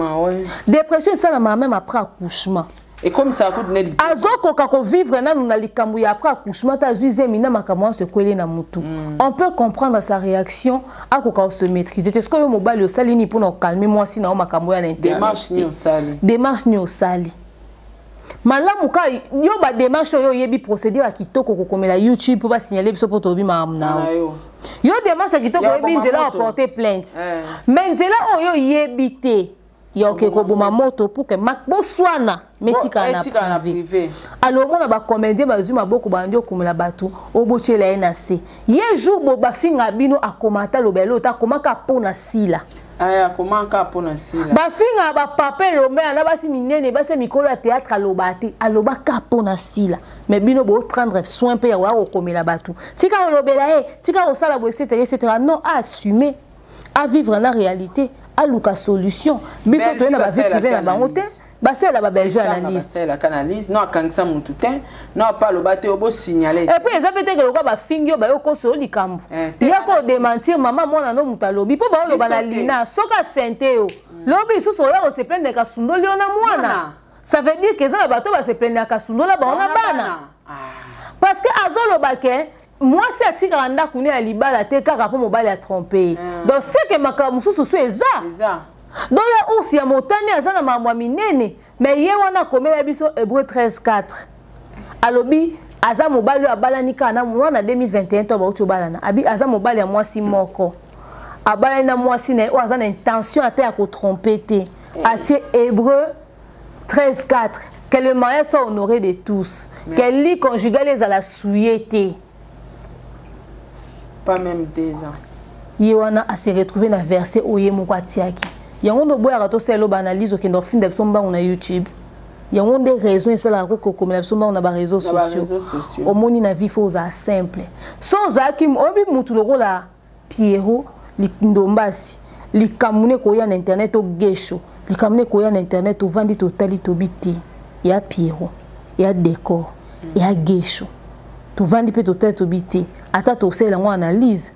Speaker 2: dépression esalamaka même après accouchement.
Speaker 3: Ekomisaka kutu neti
Speaker 2: Azokoka kovivre nanu na likambo ya après accouchement te, azwi zemi na makambo nyonso ekweli na mutu. On peut comprendre sa réaction, akoka kose maîtriser te. Soki oyo mobali osali nini mpona okalme mwasi na yo, makambo ya na internet?
Speaker 3: Démarche nini osali?
Speaker 2: Démarche nini osali malamu ka yo, badémarche oyo oyebi, procédure ya kitoko, kokomela YouTube mpo basignale biso mpo toyebi makambo na yo. Yo démarche ya kitoko, oyebi nzela ya porter plainte, mais nzela oyo oyebi te. Ya oke koboma moto pour que boswana metikala na privé. Alors omona bacomédien bazwi maboko, bandi okomela bato, obotyela ye na se. Ye jour bo bafinga bino, akoma ata loba elo te, akomaka mpo na sila.
Speaker 3: Akomaka mpo na sila.
Speaker 2: Bafinga bapapa Elombe na basi minene, basi ya mikolo ya théâtre, aloba te, alobaka mpo na sila. Mais bino boprendre soin mpe ya koya kokomela bato: tika kolobela ye, tika kosala boye, etc., etc. Non, aassumer, avivre na réalité, aluka solution. Biso toye na bavie privé na bango te. Basalela babelge analyse.
Speaker 3: Basalelaka analyse. No akangisa motu te, no apa aloba te, obosignale.
Speaker 2: Et puis eza mpe teke lokola bafingi yo, bayokosa yo likambo ya kodémentir mama mwana no moto alobi mpo baoloba na lina. Soki asente yo lobi lisusu, oya koseplaindre kasundoli yo na mwana, ça veut dire que eza na bato baseplaindaka sundola bango na bana, parce que azoloba ke mwasi atikaka ndako ne ya libala te kaka mpo mobali atrompe ye. Donc seke makambo mosusu so eza. Donc ya ours ya motane aza na makambo ya minene, mais ye wana akomela biso Hébreu 13 4. Alobi aza mobali oyo abalani kaka na mwana 2021 to bauti obalana. Abi aza mobali ya mwasi moko, abalani na mwasi na ye oyo aza na intention ata ya kotrompe te. Atie Hébreu 13 4: que le mariage soit honoré de tous, que lit conjugal ezala souillé te.
Speaker 3: Pas même 2 ans.
Speaker 2: Ye wana ase retrouve na verset oyo ye moko atiaki. Yango nde oboyaka tosala baanalyse, okende ofinda biso mbangu na YouTube. Yango nde raison esalaka kokomela biso mbangu na baréseau sociaux. Omoni, na vie faut ozala simple. So ozalaki oyebi mutu lokola Pierrot Ndombasi, likambo ne koya na internet, ogesho likambo ne koya na internet, ovandi totali, tobi te ya Pierrot, ya décor, ya gesho, tovandi mpe totali, tobi te, ata tosalela yango analyse,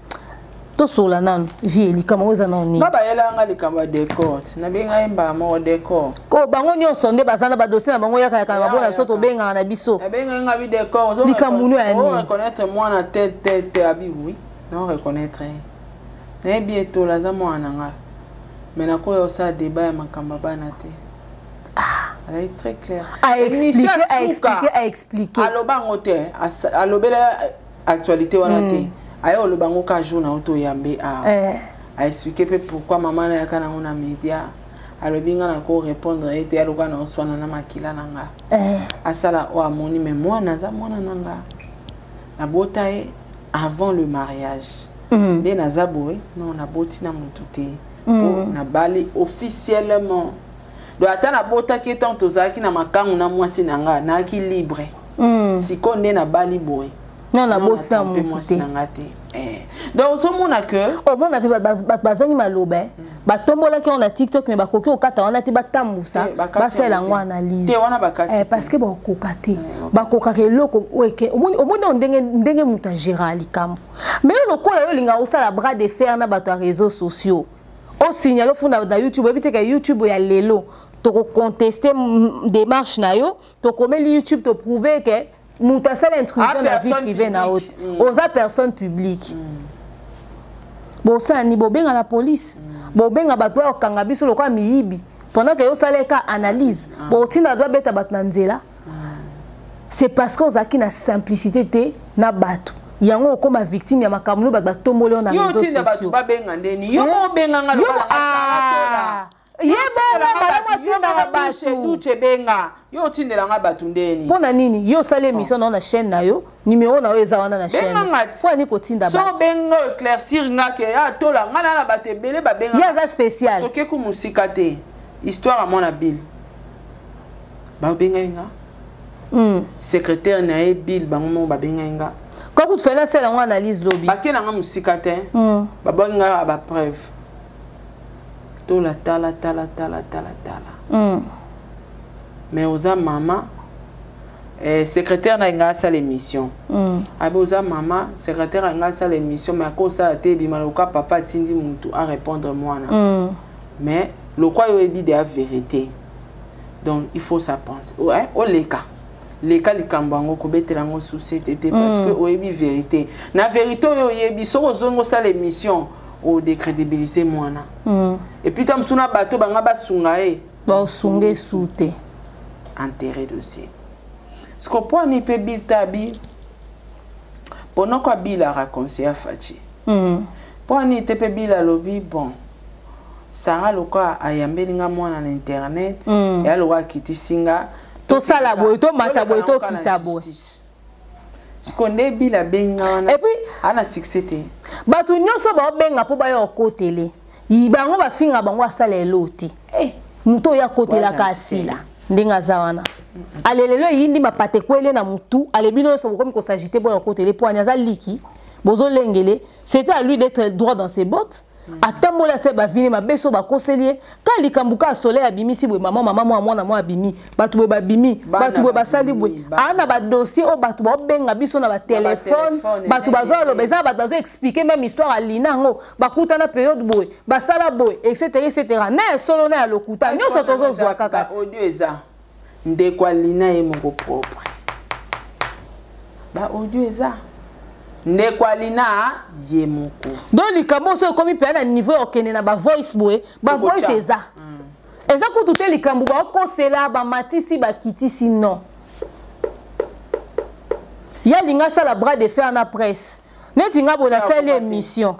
Speaker 2: tosola nano vie likambo yango eza nano nini.
Speaker 3: Nga bayelanga likambo ya décor, nabenga ye mbala moko décor.
Speaker 2: Ko bango nyonso nde baza na badossier na bango, yaka yaka na mabona biso, tobengaka na biso.
Speaker 3: Nabenga nga bi décor.
Speaker 2: Likambo no ya nini?
Speaker 3: Reconnaître mwana te te te. Abi oui, na reconnaître ye, nayebi etola aza mwana na nga, mais nakoya osala débat ya makambo ya bana te. Azali très clair.
Speaker 2: Aexpliquer, aexpliquer, aexpliquer.
Speaker 3: Aloba yango te, alobela actualité wana te. Aye oloba yango ka jour na yo toyambe awa, aexpliquer mpe pourquoi mama nayaka nango na média. Alobi nga na korépondre ye te, aloka na oswana na makila na nga, asala oyo amoni, mais mwana aza mwana na nga, nabota ye avant le mariage. Nde naza boye, non, naboti na motu te mpo nabali officiellement. Donc ata nabotaki ntango tozalaki na makangu na mwasi na nga, nayaki libre. Sikoyo nde nabali boye.
Speaker 2: Non, naboti na motu
Speaker 3: mwasi na nga te. Donc ozomona ke
Speaker 2: omona mpe bato bazangi maloba, batombolaki yango na TikTok, mais bakoki kokata wana te, batambusa, basalela yango analyse parce que bakokoka te, bakokaka eloko. Omoni oyo ndenge moto agéra likambo, mais yo lokola yo olingaka kosala bras de fer na bato ya réseaux sociaux, osignale, ofunda na YouTube, oyebi te ke YouTube ya lelo tokoconteste démarche na yo. Tokomeli YouTube, toprouve ke moto asala intrusion na vie privée na yo te, oza personne publique. Bosala nini? Bobenga la police, bobenga bato oyo okanga biso lokola miyibi pendant ke yosala eka analyse, botinda bato babeta bato na nzela. C'est parce que ozalaki na simplicité te na bato, yango okóma victime ya makambo no bato batomboli yo na réseaux sociaux.
Speaker 3: Babenga ndeni yo obenganga?
Speaker 2: Ye bongo malamu atindaka bato.
Speaker 3: Duce benga yo, otindelanga bato ndeni?
Speaker 2: Mpo na nini yo osali émission na yo na chaîne na yo, numéro na yo eza wana na chaîne, mpo ani kotinda
Speaker 3: bato? So benga, éclaircir nga ke atola nga na bato ebele babenga.
Speaker 2: Ye aza spécial.
Speaker 3: Tokeku mosika te, histoire ya mwana Bill, babengai nga secrétaire na ye Bill, bango moko babengai nga.
Speaker 2: Kokutu fele asala yango analyse lobi.
Speaker 3: Bake na nga mosika te, babwaki nga bapreuve. Tola tala tala tala tala tala. Mais oza mama secrétaire na nga asala émission. Abi oza mama secrétaire na nga asala émission, mais akosala te, ebima loka papa atindi mutu arépondre mwana. Mais lokwa yo oyebi de ya vérité, donc il faut ça penser, ouais, oleka leka likambo yango, kobetela yango susi te te, parce que oyebi vérité na vérité oyo oyebi. Soki ozongi osala émission, odécrédibiliser mwana. Et puis ta mosusu na bato banga basunga ye.
Speaker 2: Baosunga esu te.
Speaker 3: Enterré dossier siko mpo ani mpe Bill tabi ponoko Bill araconseilla Faci. Mpo ani te mpe Bill alobi bon. Sara lokola ayambeli nga mwana na internet, ya lokola akitisi nga.
Speaker 2: Tosala boye, tomata boye, tokita boye.
Speaker 3: Siko nde bila benga wana.
Speaker 2: Et puis
Speaker 3: ana succès te.
Speaker 2: Bato nyonso baobenga mpo baya okotele bango, bafinga bango asala elo te. Moto oyo akotelaka asila ndenge aza wana, alelelo eyindi mapate ekwele na motu, alebi nyonso bokomi kosagite boya okotele mpo ani aza liki bozolengele. C'était à lui d'être droit dans ses bottes. Atamboli ase bavini mabe so bakoseli ye ka likambo ka soleil abimisi boye, mama mama mwa mwana mwa abimi, bato boye babimi, bato boye basali boye, aa na badossier oyo bato baobenga biso na batelefone, bato bazoloba, eza bato bazoexplike même histoire alina yango, bakutana période boye, basala boye, etc etc, na ya solo na ya lokuta nyonso tozozwa kaka
Speaker 3: ti audio eza ndeko alina ye moko propre, ba audio eza ndeko alina ye moko.
Speaker 2: Donc likambo oso ekomi mpenza na niveau ya kokende na bavoice boye, bavoice eza eza kutu te, likambo baokosela, bamatisi, bakitisi, non, ye alingi asala bras de fer na presse neti nga boye nasali émission,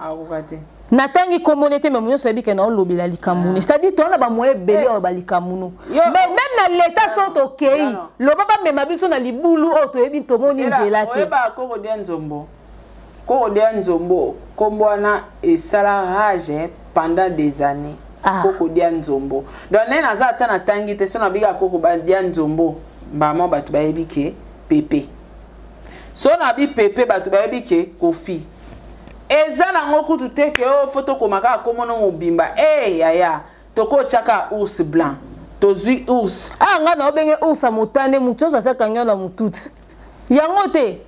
Speaker 2: natangi kombo ne te, me nyonso oyebi ke naolobela likambo ne, c'est-à-dire toza na bamoyen ebele oyo balikambo no, mais même na leta so tokei loba bamema biso na libulu oyo toyebi, tomoni nzela te.
Speaker 3: Oyeba Kokodia Nzombo, Kokodia Nzombo, kombo wana esala rage pendant des années. Ah. Kokodia Nzombo, donc nde naza ata natangi te, so nabika Kokodia Nzombo, mbama bato bayebi ke pepe, so nabi pepe, bato bayebi ke Kofi. Eza nango kutu te ke oyo fo tokoma kaka komona mobimba e yaya, tokotiaka ours blanc, tozwi ours.
Speaker 2: Ah, ngai na obenge ours ya motane, motu nyonso asakangi na motuti yango te.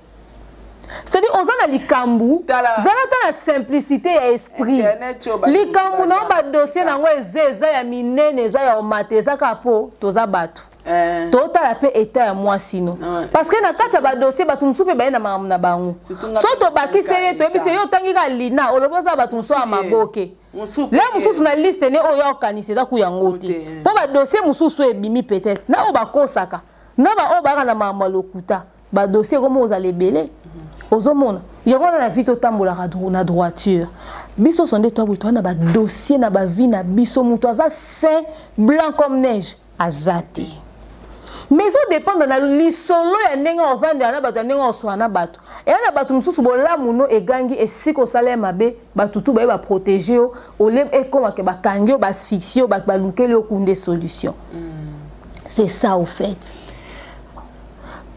Speaker 2: C'est-à-dire oza na likambo, zala ata na simplicité ya esprit. Likambo na yo, badossier nango eza eza ya minene, eza ya omata, eza kaka mpo toza bato, totala mpe état ya mwasi no, parce que na kati ya badossier bato mosusu mpe baye na makambo na bango. So tobakisi ye, toyebi te yo otangi kaka lina, olobi oza bato mosusu ya maboke le mosusu na liste ne oyo okanisi eza ku yango te, mpo badossier mosusu ebimi peut-être na oyo bakosaka na baoyo bayaka na makambo ya lokuta, badossier ekomi kozala ebele. Ozomona yango wana na vie totambolaka na droiture. Biso so nde toaboye, toa na badossier na bavie na biso. Moto aza saint blanc comme neige aza te, mais ezodépendre na lisolo ya ndenge ovandela na bato, ya ndenge oswana na bato. Eya na bato mosusu bolamu no egangi esika osala ya mabe, bato tu baye baprotege yo, ole ekomake bakangi yo, baasphyxie yo, bato balukeli yo kunde solution. C'est ça au fait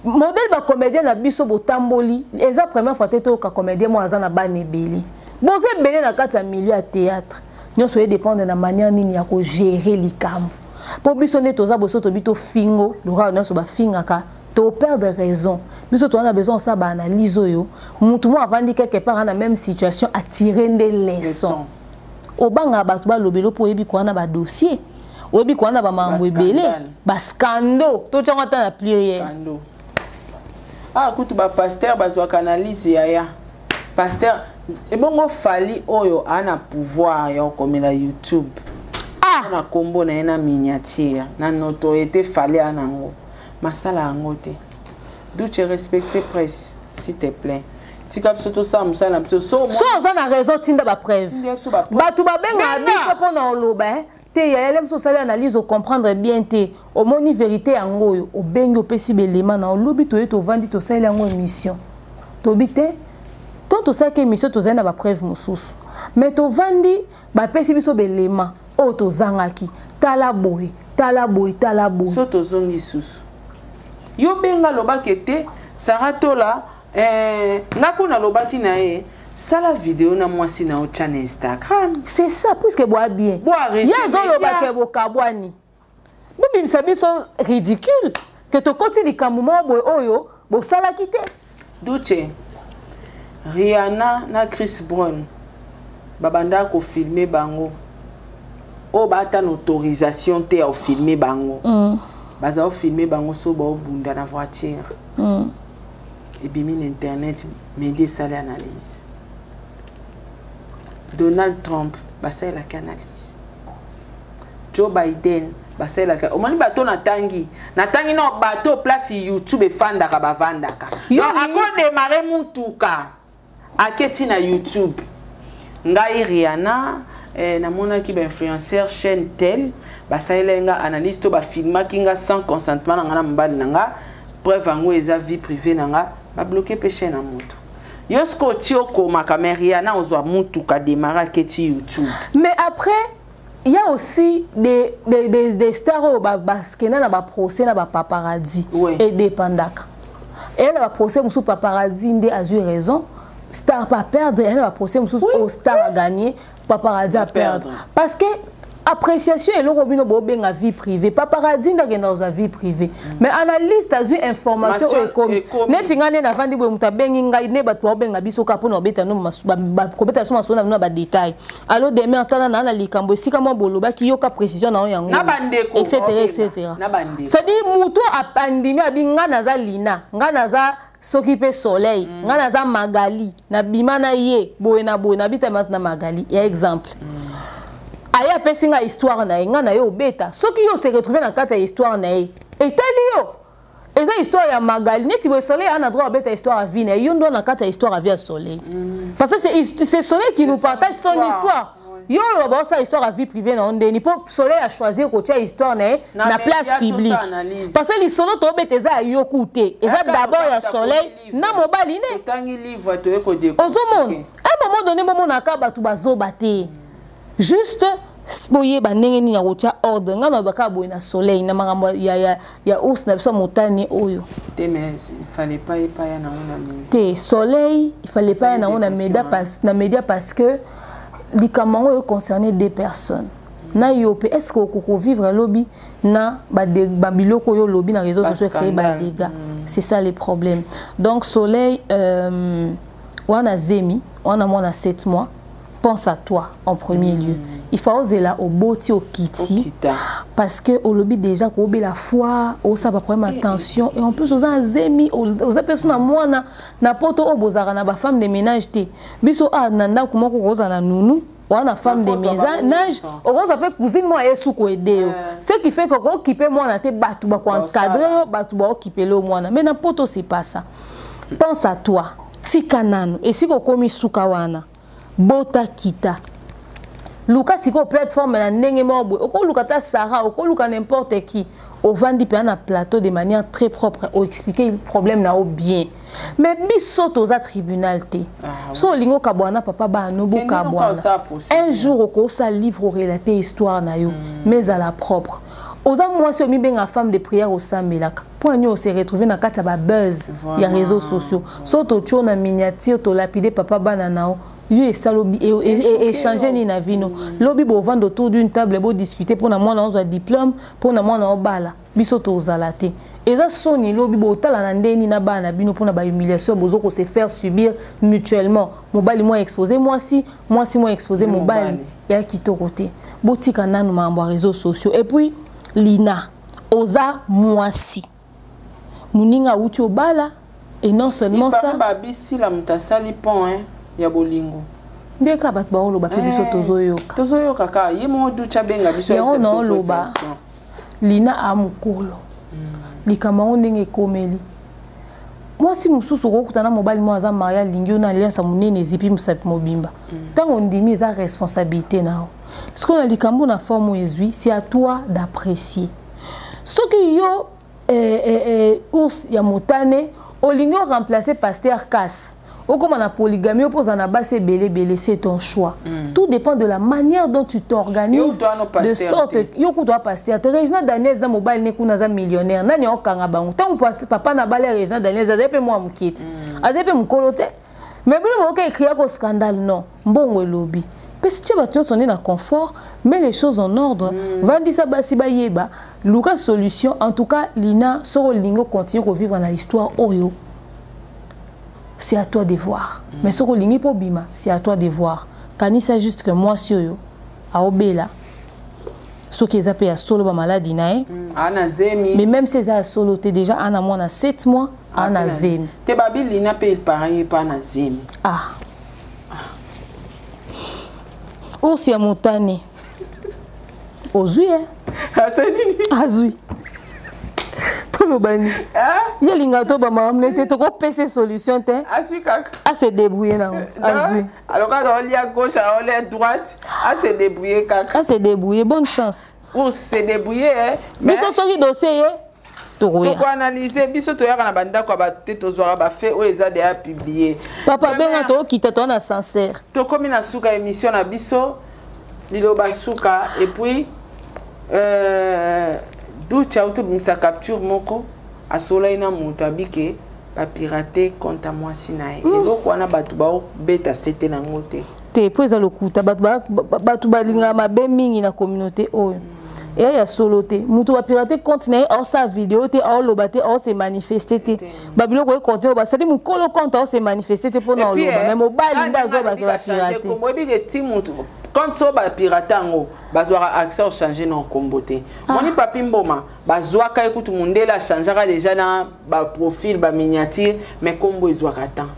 Speaker 2: modèle bacomédien na biso botamboli. Eza première fois te toyoka comédien moko aza na bana ebele. Boza ebele na kati ya milieu ya théâtre nyonso, edépendre na manière nini ya kogérer likambo. Mpo biso nde toza boso, tobi tofingo lokola nyonso bafingaka, toperdre raison. Biso toza na besoin osala baanalyse oyo mutu mo avandi quelque part na même situation atire nde leçon. Obangaka bato balobelo mpo oyebi koya na badossier, oyebi koya na bamakambo ebele, bascandaux, totiango ata na pluriel.
Speaker 3: Ah, kutu bapasteur bazwaka analyse yaya pasteur. Ebongo Fally oyo aa na pouvoir ya kokomela YouTube, ah, na nkombo na ye na miniature na notoriété, Fally aa nango masala yango te. Duce, respecte presse s'il te plaît, tika biso tosala mosala na biso.
Speaker 2: So oza na raison, tinda bapreuve. Bato babengaka biso mpo na oloba te yaya mosu osali analyse, ocomprendre bien te, omoni vérité yango oyo obengi, opesi belema na olobi, toye tovandi, tosali yango émission, tobi te to tosalaki émission, tozali na bapreuve mosusu, mais tovandi, bapesi biso belema oyo tozangaki, tala boye, tala boye, tala boye.
Speaker 3: So tozongi susu, yo benga alobaki te Sara Tola, nga kuna alobaki na ye sala video na mwasi na otya na Instagram.
Speaker 2: C'est ça, puisque boa bien ye azoloba ke bokabwani, bobimisa biso ridicule ke tokoti likambo moko boye oyo bosalaki te.
Speaker 3: Duce, Rihanna na Chris Brown babandaka kofilme bango oyo baata na autorisation te ya kofilme bango. Baza kofilme bango so baobunda na voiture. Ebimi na internet, media esali analyse. Donald Trump basalelaki analyse, Joe Biden basalelaka. Omoni bato natangi, natangi na bato place YouTube efandaka, bavandaka akodémarrer mutuka, aketi na YouTube, ngai Rihanna. Eh, namonaki bainfluenceur chaîne tel basalelaki nga analyse to bafilmaki nga sans consentement na nga na mobali na nga preuve yango eza vie privée na nga babloke mpe chaîne ya moto yo sikoyo ti okomaka mais riana ozwa mutuka démarre aketi youtube.
Speaker 2: Mais après, il y a aussi des stars oyo bakenda na baprocès na bapaparazzi.
Speaker 3: Ouais.
Speaker 2: Edépendaka eya na baprocès mosusu, paparazzi nde azwi raison, star pa perdre. Eya na baprocès mosusu oyo star a gagné, paparazzi a perdre, parce que appréciation eloko bino bobenga vie privée, paparazzi nde akenda kozwa vie privée, mais analyste azwi information oyo ekomi. Neti ngai nde navandi boye, moto abengi ngai, nde bato baobenga biso kaka mpona kobeta no kobeta biso masolo na bino na badetail. Alo demain, atala na likambo esika mwa bolobaki, yoka précision na yo yango, etc etc. C'est-à-dire moto andimi abi ngai naza Lina, ngai naza soki mpe Soleil, ngai naza Magali, nabima na ye boye na boye, nabitama na Magali ya exemple. Aye apesi ngai histoire na ye, ngai na ye obeta. Soki yo se retrouve na kati ya histoire na ye, etali yo. Eza histoire ya Magali neti boye, Soleil aa na droit abeta histoire ya vie na ye. Yo ndo na kati ya histoire ya vie ya Soleil, parce que c'est Soleil qui nous partage son histoire. Yo oloba baosala histoire ya vie privée na yo ndeni mpo Soleil a choisir kotia histoire na ye na place publique? Parce que lisolo toobeta eza ya yoku te, eza d'abord ya Soleil na mobali ne. Ozomona, un moment donné bomonaka bato bazoba te, juste boyeba ndenge nini ya kotia ordre. Ngai nalobaka boye na Soleil na makambo ya ours na biso ya motane oyo.
Speaker 3: Te, mais il fallait pas epaya nango na média.
Speaker 2: Te, Soleil, il fallait pas ya nango na média, parce que likambo yango oyo concerné deux personnes na yo mpe. Est ce que okoki kovivre lobi na babiloko oyo olobi na réseau sociaux, créer badégâts? C'est ça le problème. Donc Soleil, wana zemi wana mwana 7 mois, pense à toi en premier lieu. Il faut ozela oboti, okiti, parce que olobi déjà kobela foi, osala baproblème ya tension, et en plus oza na zemi, oza mpe so na mwana na poto oyo bozalaka na bafemme de ménage te. Biso a na ndako moko kozala na nunu wana, femme de ménage, okozwa mpe cousine moko aye suku ede yo, ce qui fait que okokipe mwana te, bato bakoencadre yo, bato baokipele yo mwana. Mais na poto c'est pas ça. Pense à toi, tika nanu esika okomi suka wana, bota, kita, luka sikoyo plateforme na ndenge moko boye. Okoluka ta Sara, okoluka n'importe qui, ovandi mpenza na plateau de manière très propre, oexpliquer problème na yo bien. Mais biso toza tribunal te. So olingi okabwana, papa bano bokabwana. Un jour okosala livre, orelate histoire na yo, mais ezala propre. Oza mwasi omibenga femme de prière, osambelaka, mpo ani ose retrouve na kati ya babuzz ya réseaux sociaux? So totio na miniature, tolapide papa bana na yo, yo esala échange nini na vino? Lobi bovanda autour d'une table, bodiscute mpona mwana ozwa diplôme, mpona mwana obala. Biso tozala te, eza soni. Lobi botala na ndeni na bana na bino mpona bahumiliation bozo kose faire subir mutuellement. Mobali mwa expose mwasi, mwasi mwa expose mobali, ya kitoko te. Botika nanu makambo ya réseaux sociaux. Et puis Lina, oza mwasi, moninga awuti obala, et non seulement ça.
Speaker 3: Babisila moto asali pont ya bolingo.
Speaker 2: Nde kaka bato baoloba mpe biso tozoyoka.
Speaker 3: Tozoyoka kaka ye moko duti abenga biso.
Speaker 2: Yango naoloba, Lina a mokolo likambo yango ndenge ekomeli. Mwasi mosusu okokuta na mobali moko aza mari, alingi yo na alliance ya monene, ezipi mosapi mobimba. Ntango ondimi, eza responsabilité na yo. Sikoyo na likambo na forme oyo ezwi, c'est à toi d'apprécier. Soki yo ours ya motane olingi oremplacer pasteur Kas, okóma na polygamie mpo ozala na basi ebele ebele, c'est ton choix. Tout dépend de la manière dont tu t'organises, de sorte yo kutu wa pasteur te. Regina Daniel eza mobali ne kuna aza millionnaire, nani aokanga bango? Ntango papa na bale ya Regina Daniel azali mpe mwa moke ti, azali mpe mokolo te, mais bino boyoka ekriako scandale. Non, mbongo elobi mpesi tia bato nyonso nde na confort. Mets les choses en ordre, vandisa basi bayeba, luka solution. En tout cas Lina, soki olingi ocontinue kovivre na histoire oyo, c'est à toi de voir. Mais soki olingi mpo bima, c'est à toi de voir. Kanisa juste que mwasi oyo aobela, soki eza mpe ya solo bamaladi na ye,
Speaker 3: ana zemi.
Speaker 2: Mais même si eza ya solo te, déjà ana mwana 7 mois, ana zemi.
Speaker 3: Te, babi Lina mpe il paraît ye mpe ana zemi.
Speaker 2: Ah, ours ya motane ozwi e azwi. Toloba nini? Ye alingaka to bamama ne te, tokopesa solution te.
Speaker 3: Azwi kaka.
Speaker 2: Ase débrouiller nango. Azwi.
Speaker 3: Alors quand on lit à gauche, on lit à droite, à se débrouiller kaka.
Speaker 2: À se débrouiller, bonne chance.
Speaker 3: Pour se débrouiller, hein.
Speaker 2: Biso soki dossier ye tokoya.
Speaker 3: Tokoanalyse biso toyaka na bandako ya bato te, tozwaka bafe oyo eza deya publie.
Speaker 2: Papa benga tokokita toa na sincère.
Speaker 3: Tokomi na suka émission na biso liloba suka et puis Ducha auti obimisa capture moko asolaki na moto abike bapirate compte ya mwasi na ye. Eloko wana bato baobeta sete nango te.
Speaker 2: Te, mpo eza lokuta. Bato balingaka mabe mingi na communauté oyo. Eya ya solo te. Moto bapirate compte na ye aosala video te, aoloba te, aose manifeste te. Babiloko ekonte oyo basali mokolo compte aose manifeste te mpona oloba. Mais mobali nde azobake bapirate.
Speaker 3: Oyebi ke ti moto compte oyo bapirate yango bazwaka accès au changer na nkombo te. Moni Papi Mboma bazwaka ye kutu mondele achangeaka déjà na baprofil baminiature, mais nkombo ezwaka temps.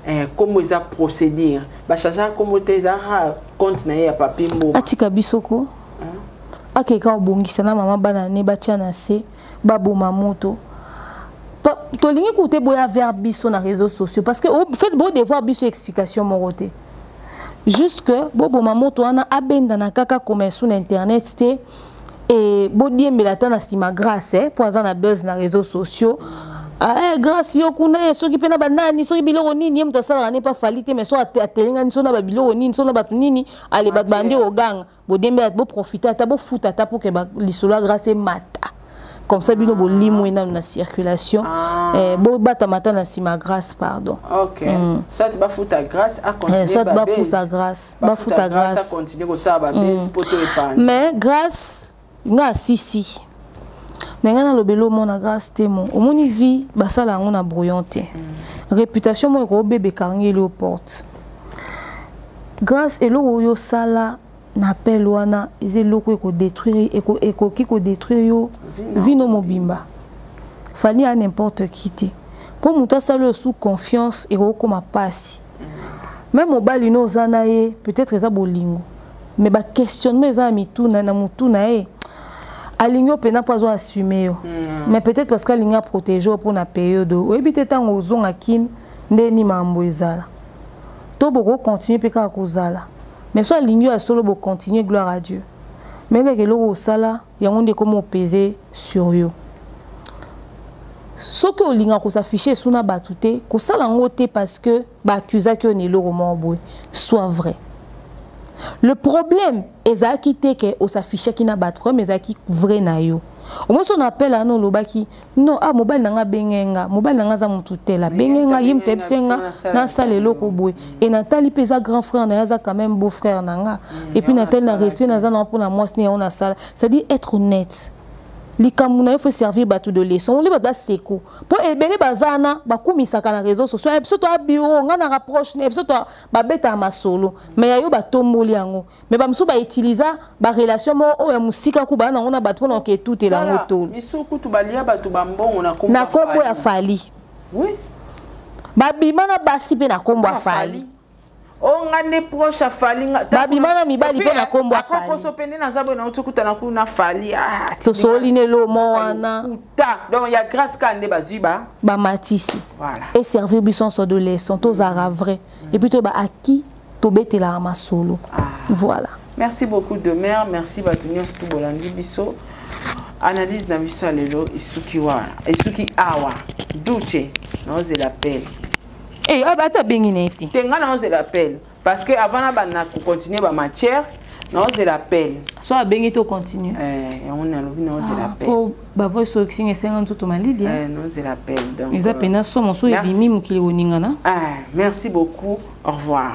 Speaker 3: Nkombo eza procédure, bachangeaka nkombo te, ezalaka compte na ye ya Papi Mboma.
Speaker 2: Atika biso ko akeka obongisa na mama bana ne batia na se baboma moto. Tolingi kutu te boya vers biso na réseaux sociaux parce que fait bo devoir biso explication moko te. Juste que boboma moto wana abendana kaka commerce na internet te et bodiembela ata na nsima grâce po aza na buzz na réseaux sociaux. Ah, grâce yo kuna soki mpe na banani soki biloko nini ye moto asalaka ne pa fali te, mais so atelengani so na babiloko nini so na bato nini ale bato bandi oganga bodiembela boprofite ata bofuta ata po ke lisolo ya grâce emata. Comme ça bino bolimwe nanu na circulation. Bobatama ata na nsima grâce, pardon.
Speaker 3: Ok. Soit bafuta grâce a continuer
Speaker 2: soit
Speaker 3: ba
Speaker 2: bapusa
Speaker 3: base.
Speaker 2: Grâce,
Speaker 3: bafuta
Speaker 2: bafuta
Speaker 3: grâce a
Speaker 2: grâce.
Speaker 3: continuer kosala ba base po to épargne.
Speaker 2: Mais grâce nga sisi ndenge nalobeli omona grâce te mo omoni vie basala yango na brouillon te. Réputation moko ekobebeka ngeli yo porte. Grâce eloko oyo osala na appel wana eza eloko ekodétruire, ekoki kodétruire yo vino mobimba. Fali a n'importe qui te. Po moto asala oyo sous confiance ekokoma pasi. Même mobali no oza na ye peut-être eza bolingo. Mais ba questionnement eza na mituna na mutu na ye. Alingi yo pena po azo assumer yo. Mais peut-être parce qu'alingi a protéger yo pona période oyo. Oyebi te ntango ozonga kin nde ni mambo ezala. To boko continuer pe kaka kozala. Mais so alingi yo ya solo bo continuer, gloire à Dieu. Mais meke eloko osala yango nde ekomi opese sur yo. Soki olinga kosafficher esu na bato te, kosala yango te parce que baaccusaki yo na eloko moko boye. Soit vrai. Le problème ezalaki te ke osaffichaki na bato, problème ezalaki vrai na yo. Au moins on appelle ano olobaki non, ah mobali nanga bengenga, mobali nanga za mutu tel, bengenga yim tepsenga na sala eloko boye. Et Nathalie pe za grand frère na yaza quand même beau frère nanga. Et puis Nathalie na respect na za na pour na mwasi ni on a sala. C'est-à-dire être honnête. Likambo na yo faut servir bato de leçon. On bato baseko. Po ebele bazana bakumisaka na réseaux sociaux. Biso to bureau nga na rapproche ne biso to babeta masolo. Mais ya yo batomboli yango. Mais ba musu ba utiliser ba relation mo oyo ya musika ku ba na ngona bato na ke tout elango to.
Speaker 3: Misu kutu balia bato ba mbongo na kombo
Speaker 2: Na kombo ya Fally.
Speaker 3: Oui.
Speaker 2: Ba bima na basi pe na kombo ya Fally.
Speaker 3: O nga nde proche ya Fally nga.
Speaker 2: Ba bima na mibali pe na kombo ya
Speaker 3: Après,
Speaker 2: Fally.
Speaker 3: poso pe nde naza boye na otukuta na kuna Fally. Ah,
Speaker 2: Tosoli ne lomo wana.
Speaker 3: Kuta. Donc ya grâce ka nde bazwi ba.
Speaker 2: Ba matisi.
Speaker 3: Voilà.
Speaker 2: Et servir biso so de leçon tozara vrai. Et puis to ba acquis tobetela masolo. Voilà.
Speaker 3: Merci beaucoup Demer, merci bato nyonso tout bolandi biso. Analyse na biso ya lelo isuki wa, isuki awa. Duche, naozela appel.
Speaker 2: Eh, ah, ata bengi na ete.
Speaker 3: Te nga naozela appel parce que avant na banda ko continuer ba matière, naozela appel.
Speaker 2: Soit abengi to continue.
Speaker 3: Eh, yango nalobi naozela appel.
Speaker 2: Po ba voice oyo kisinga esenga nzoto malili, hein.
Speaker 3: Eh, naozela appel. Donc,
Speaker 2: eza pena somo so
Speaker 3: merci.
Speaker 2: ebimi mokili koningana.
Speaker 3: Ah, merci beaucoup. Au revoir.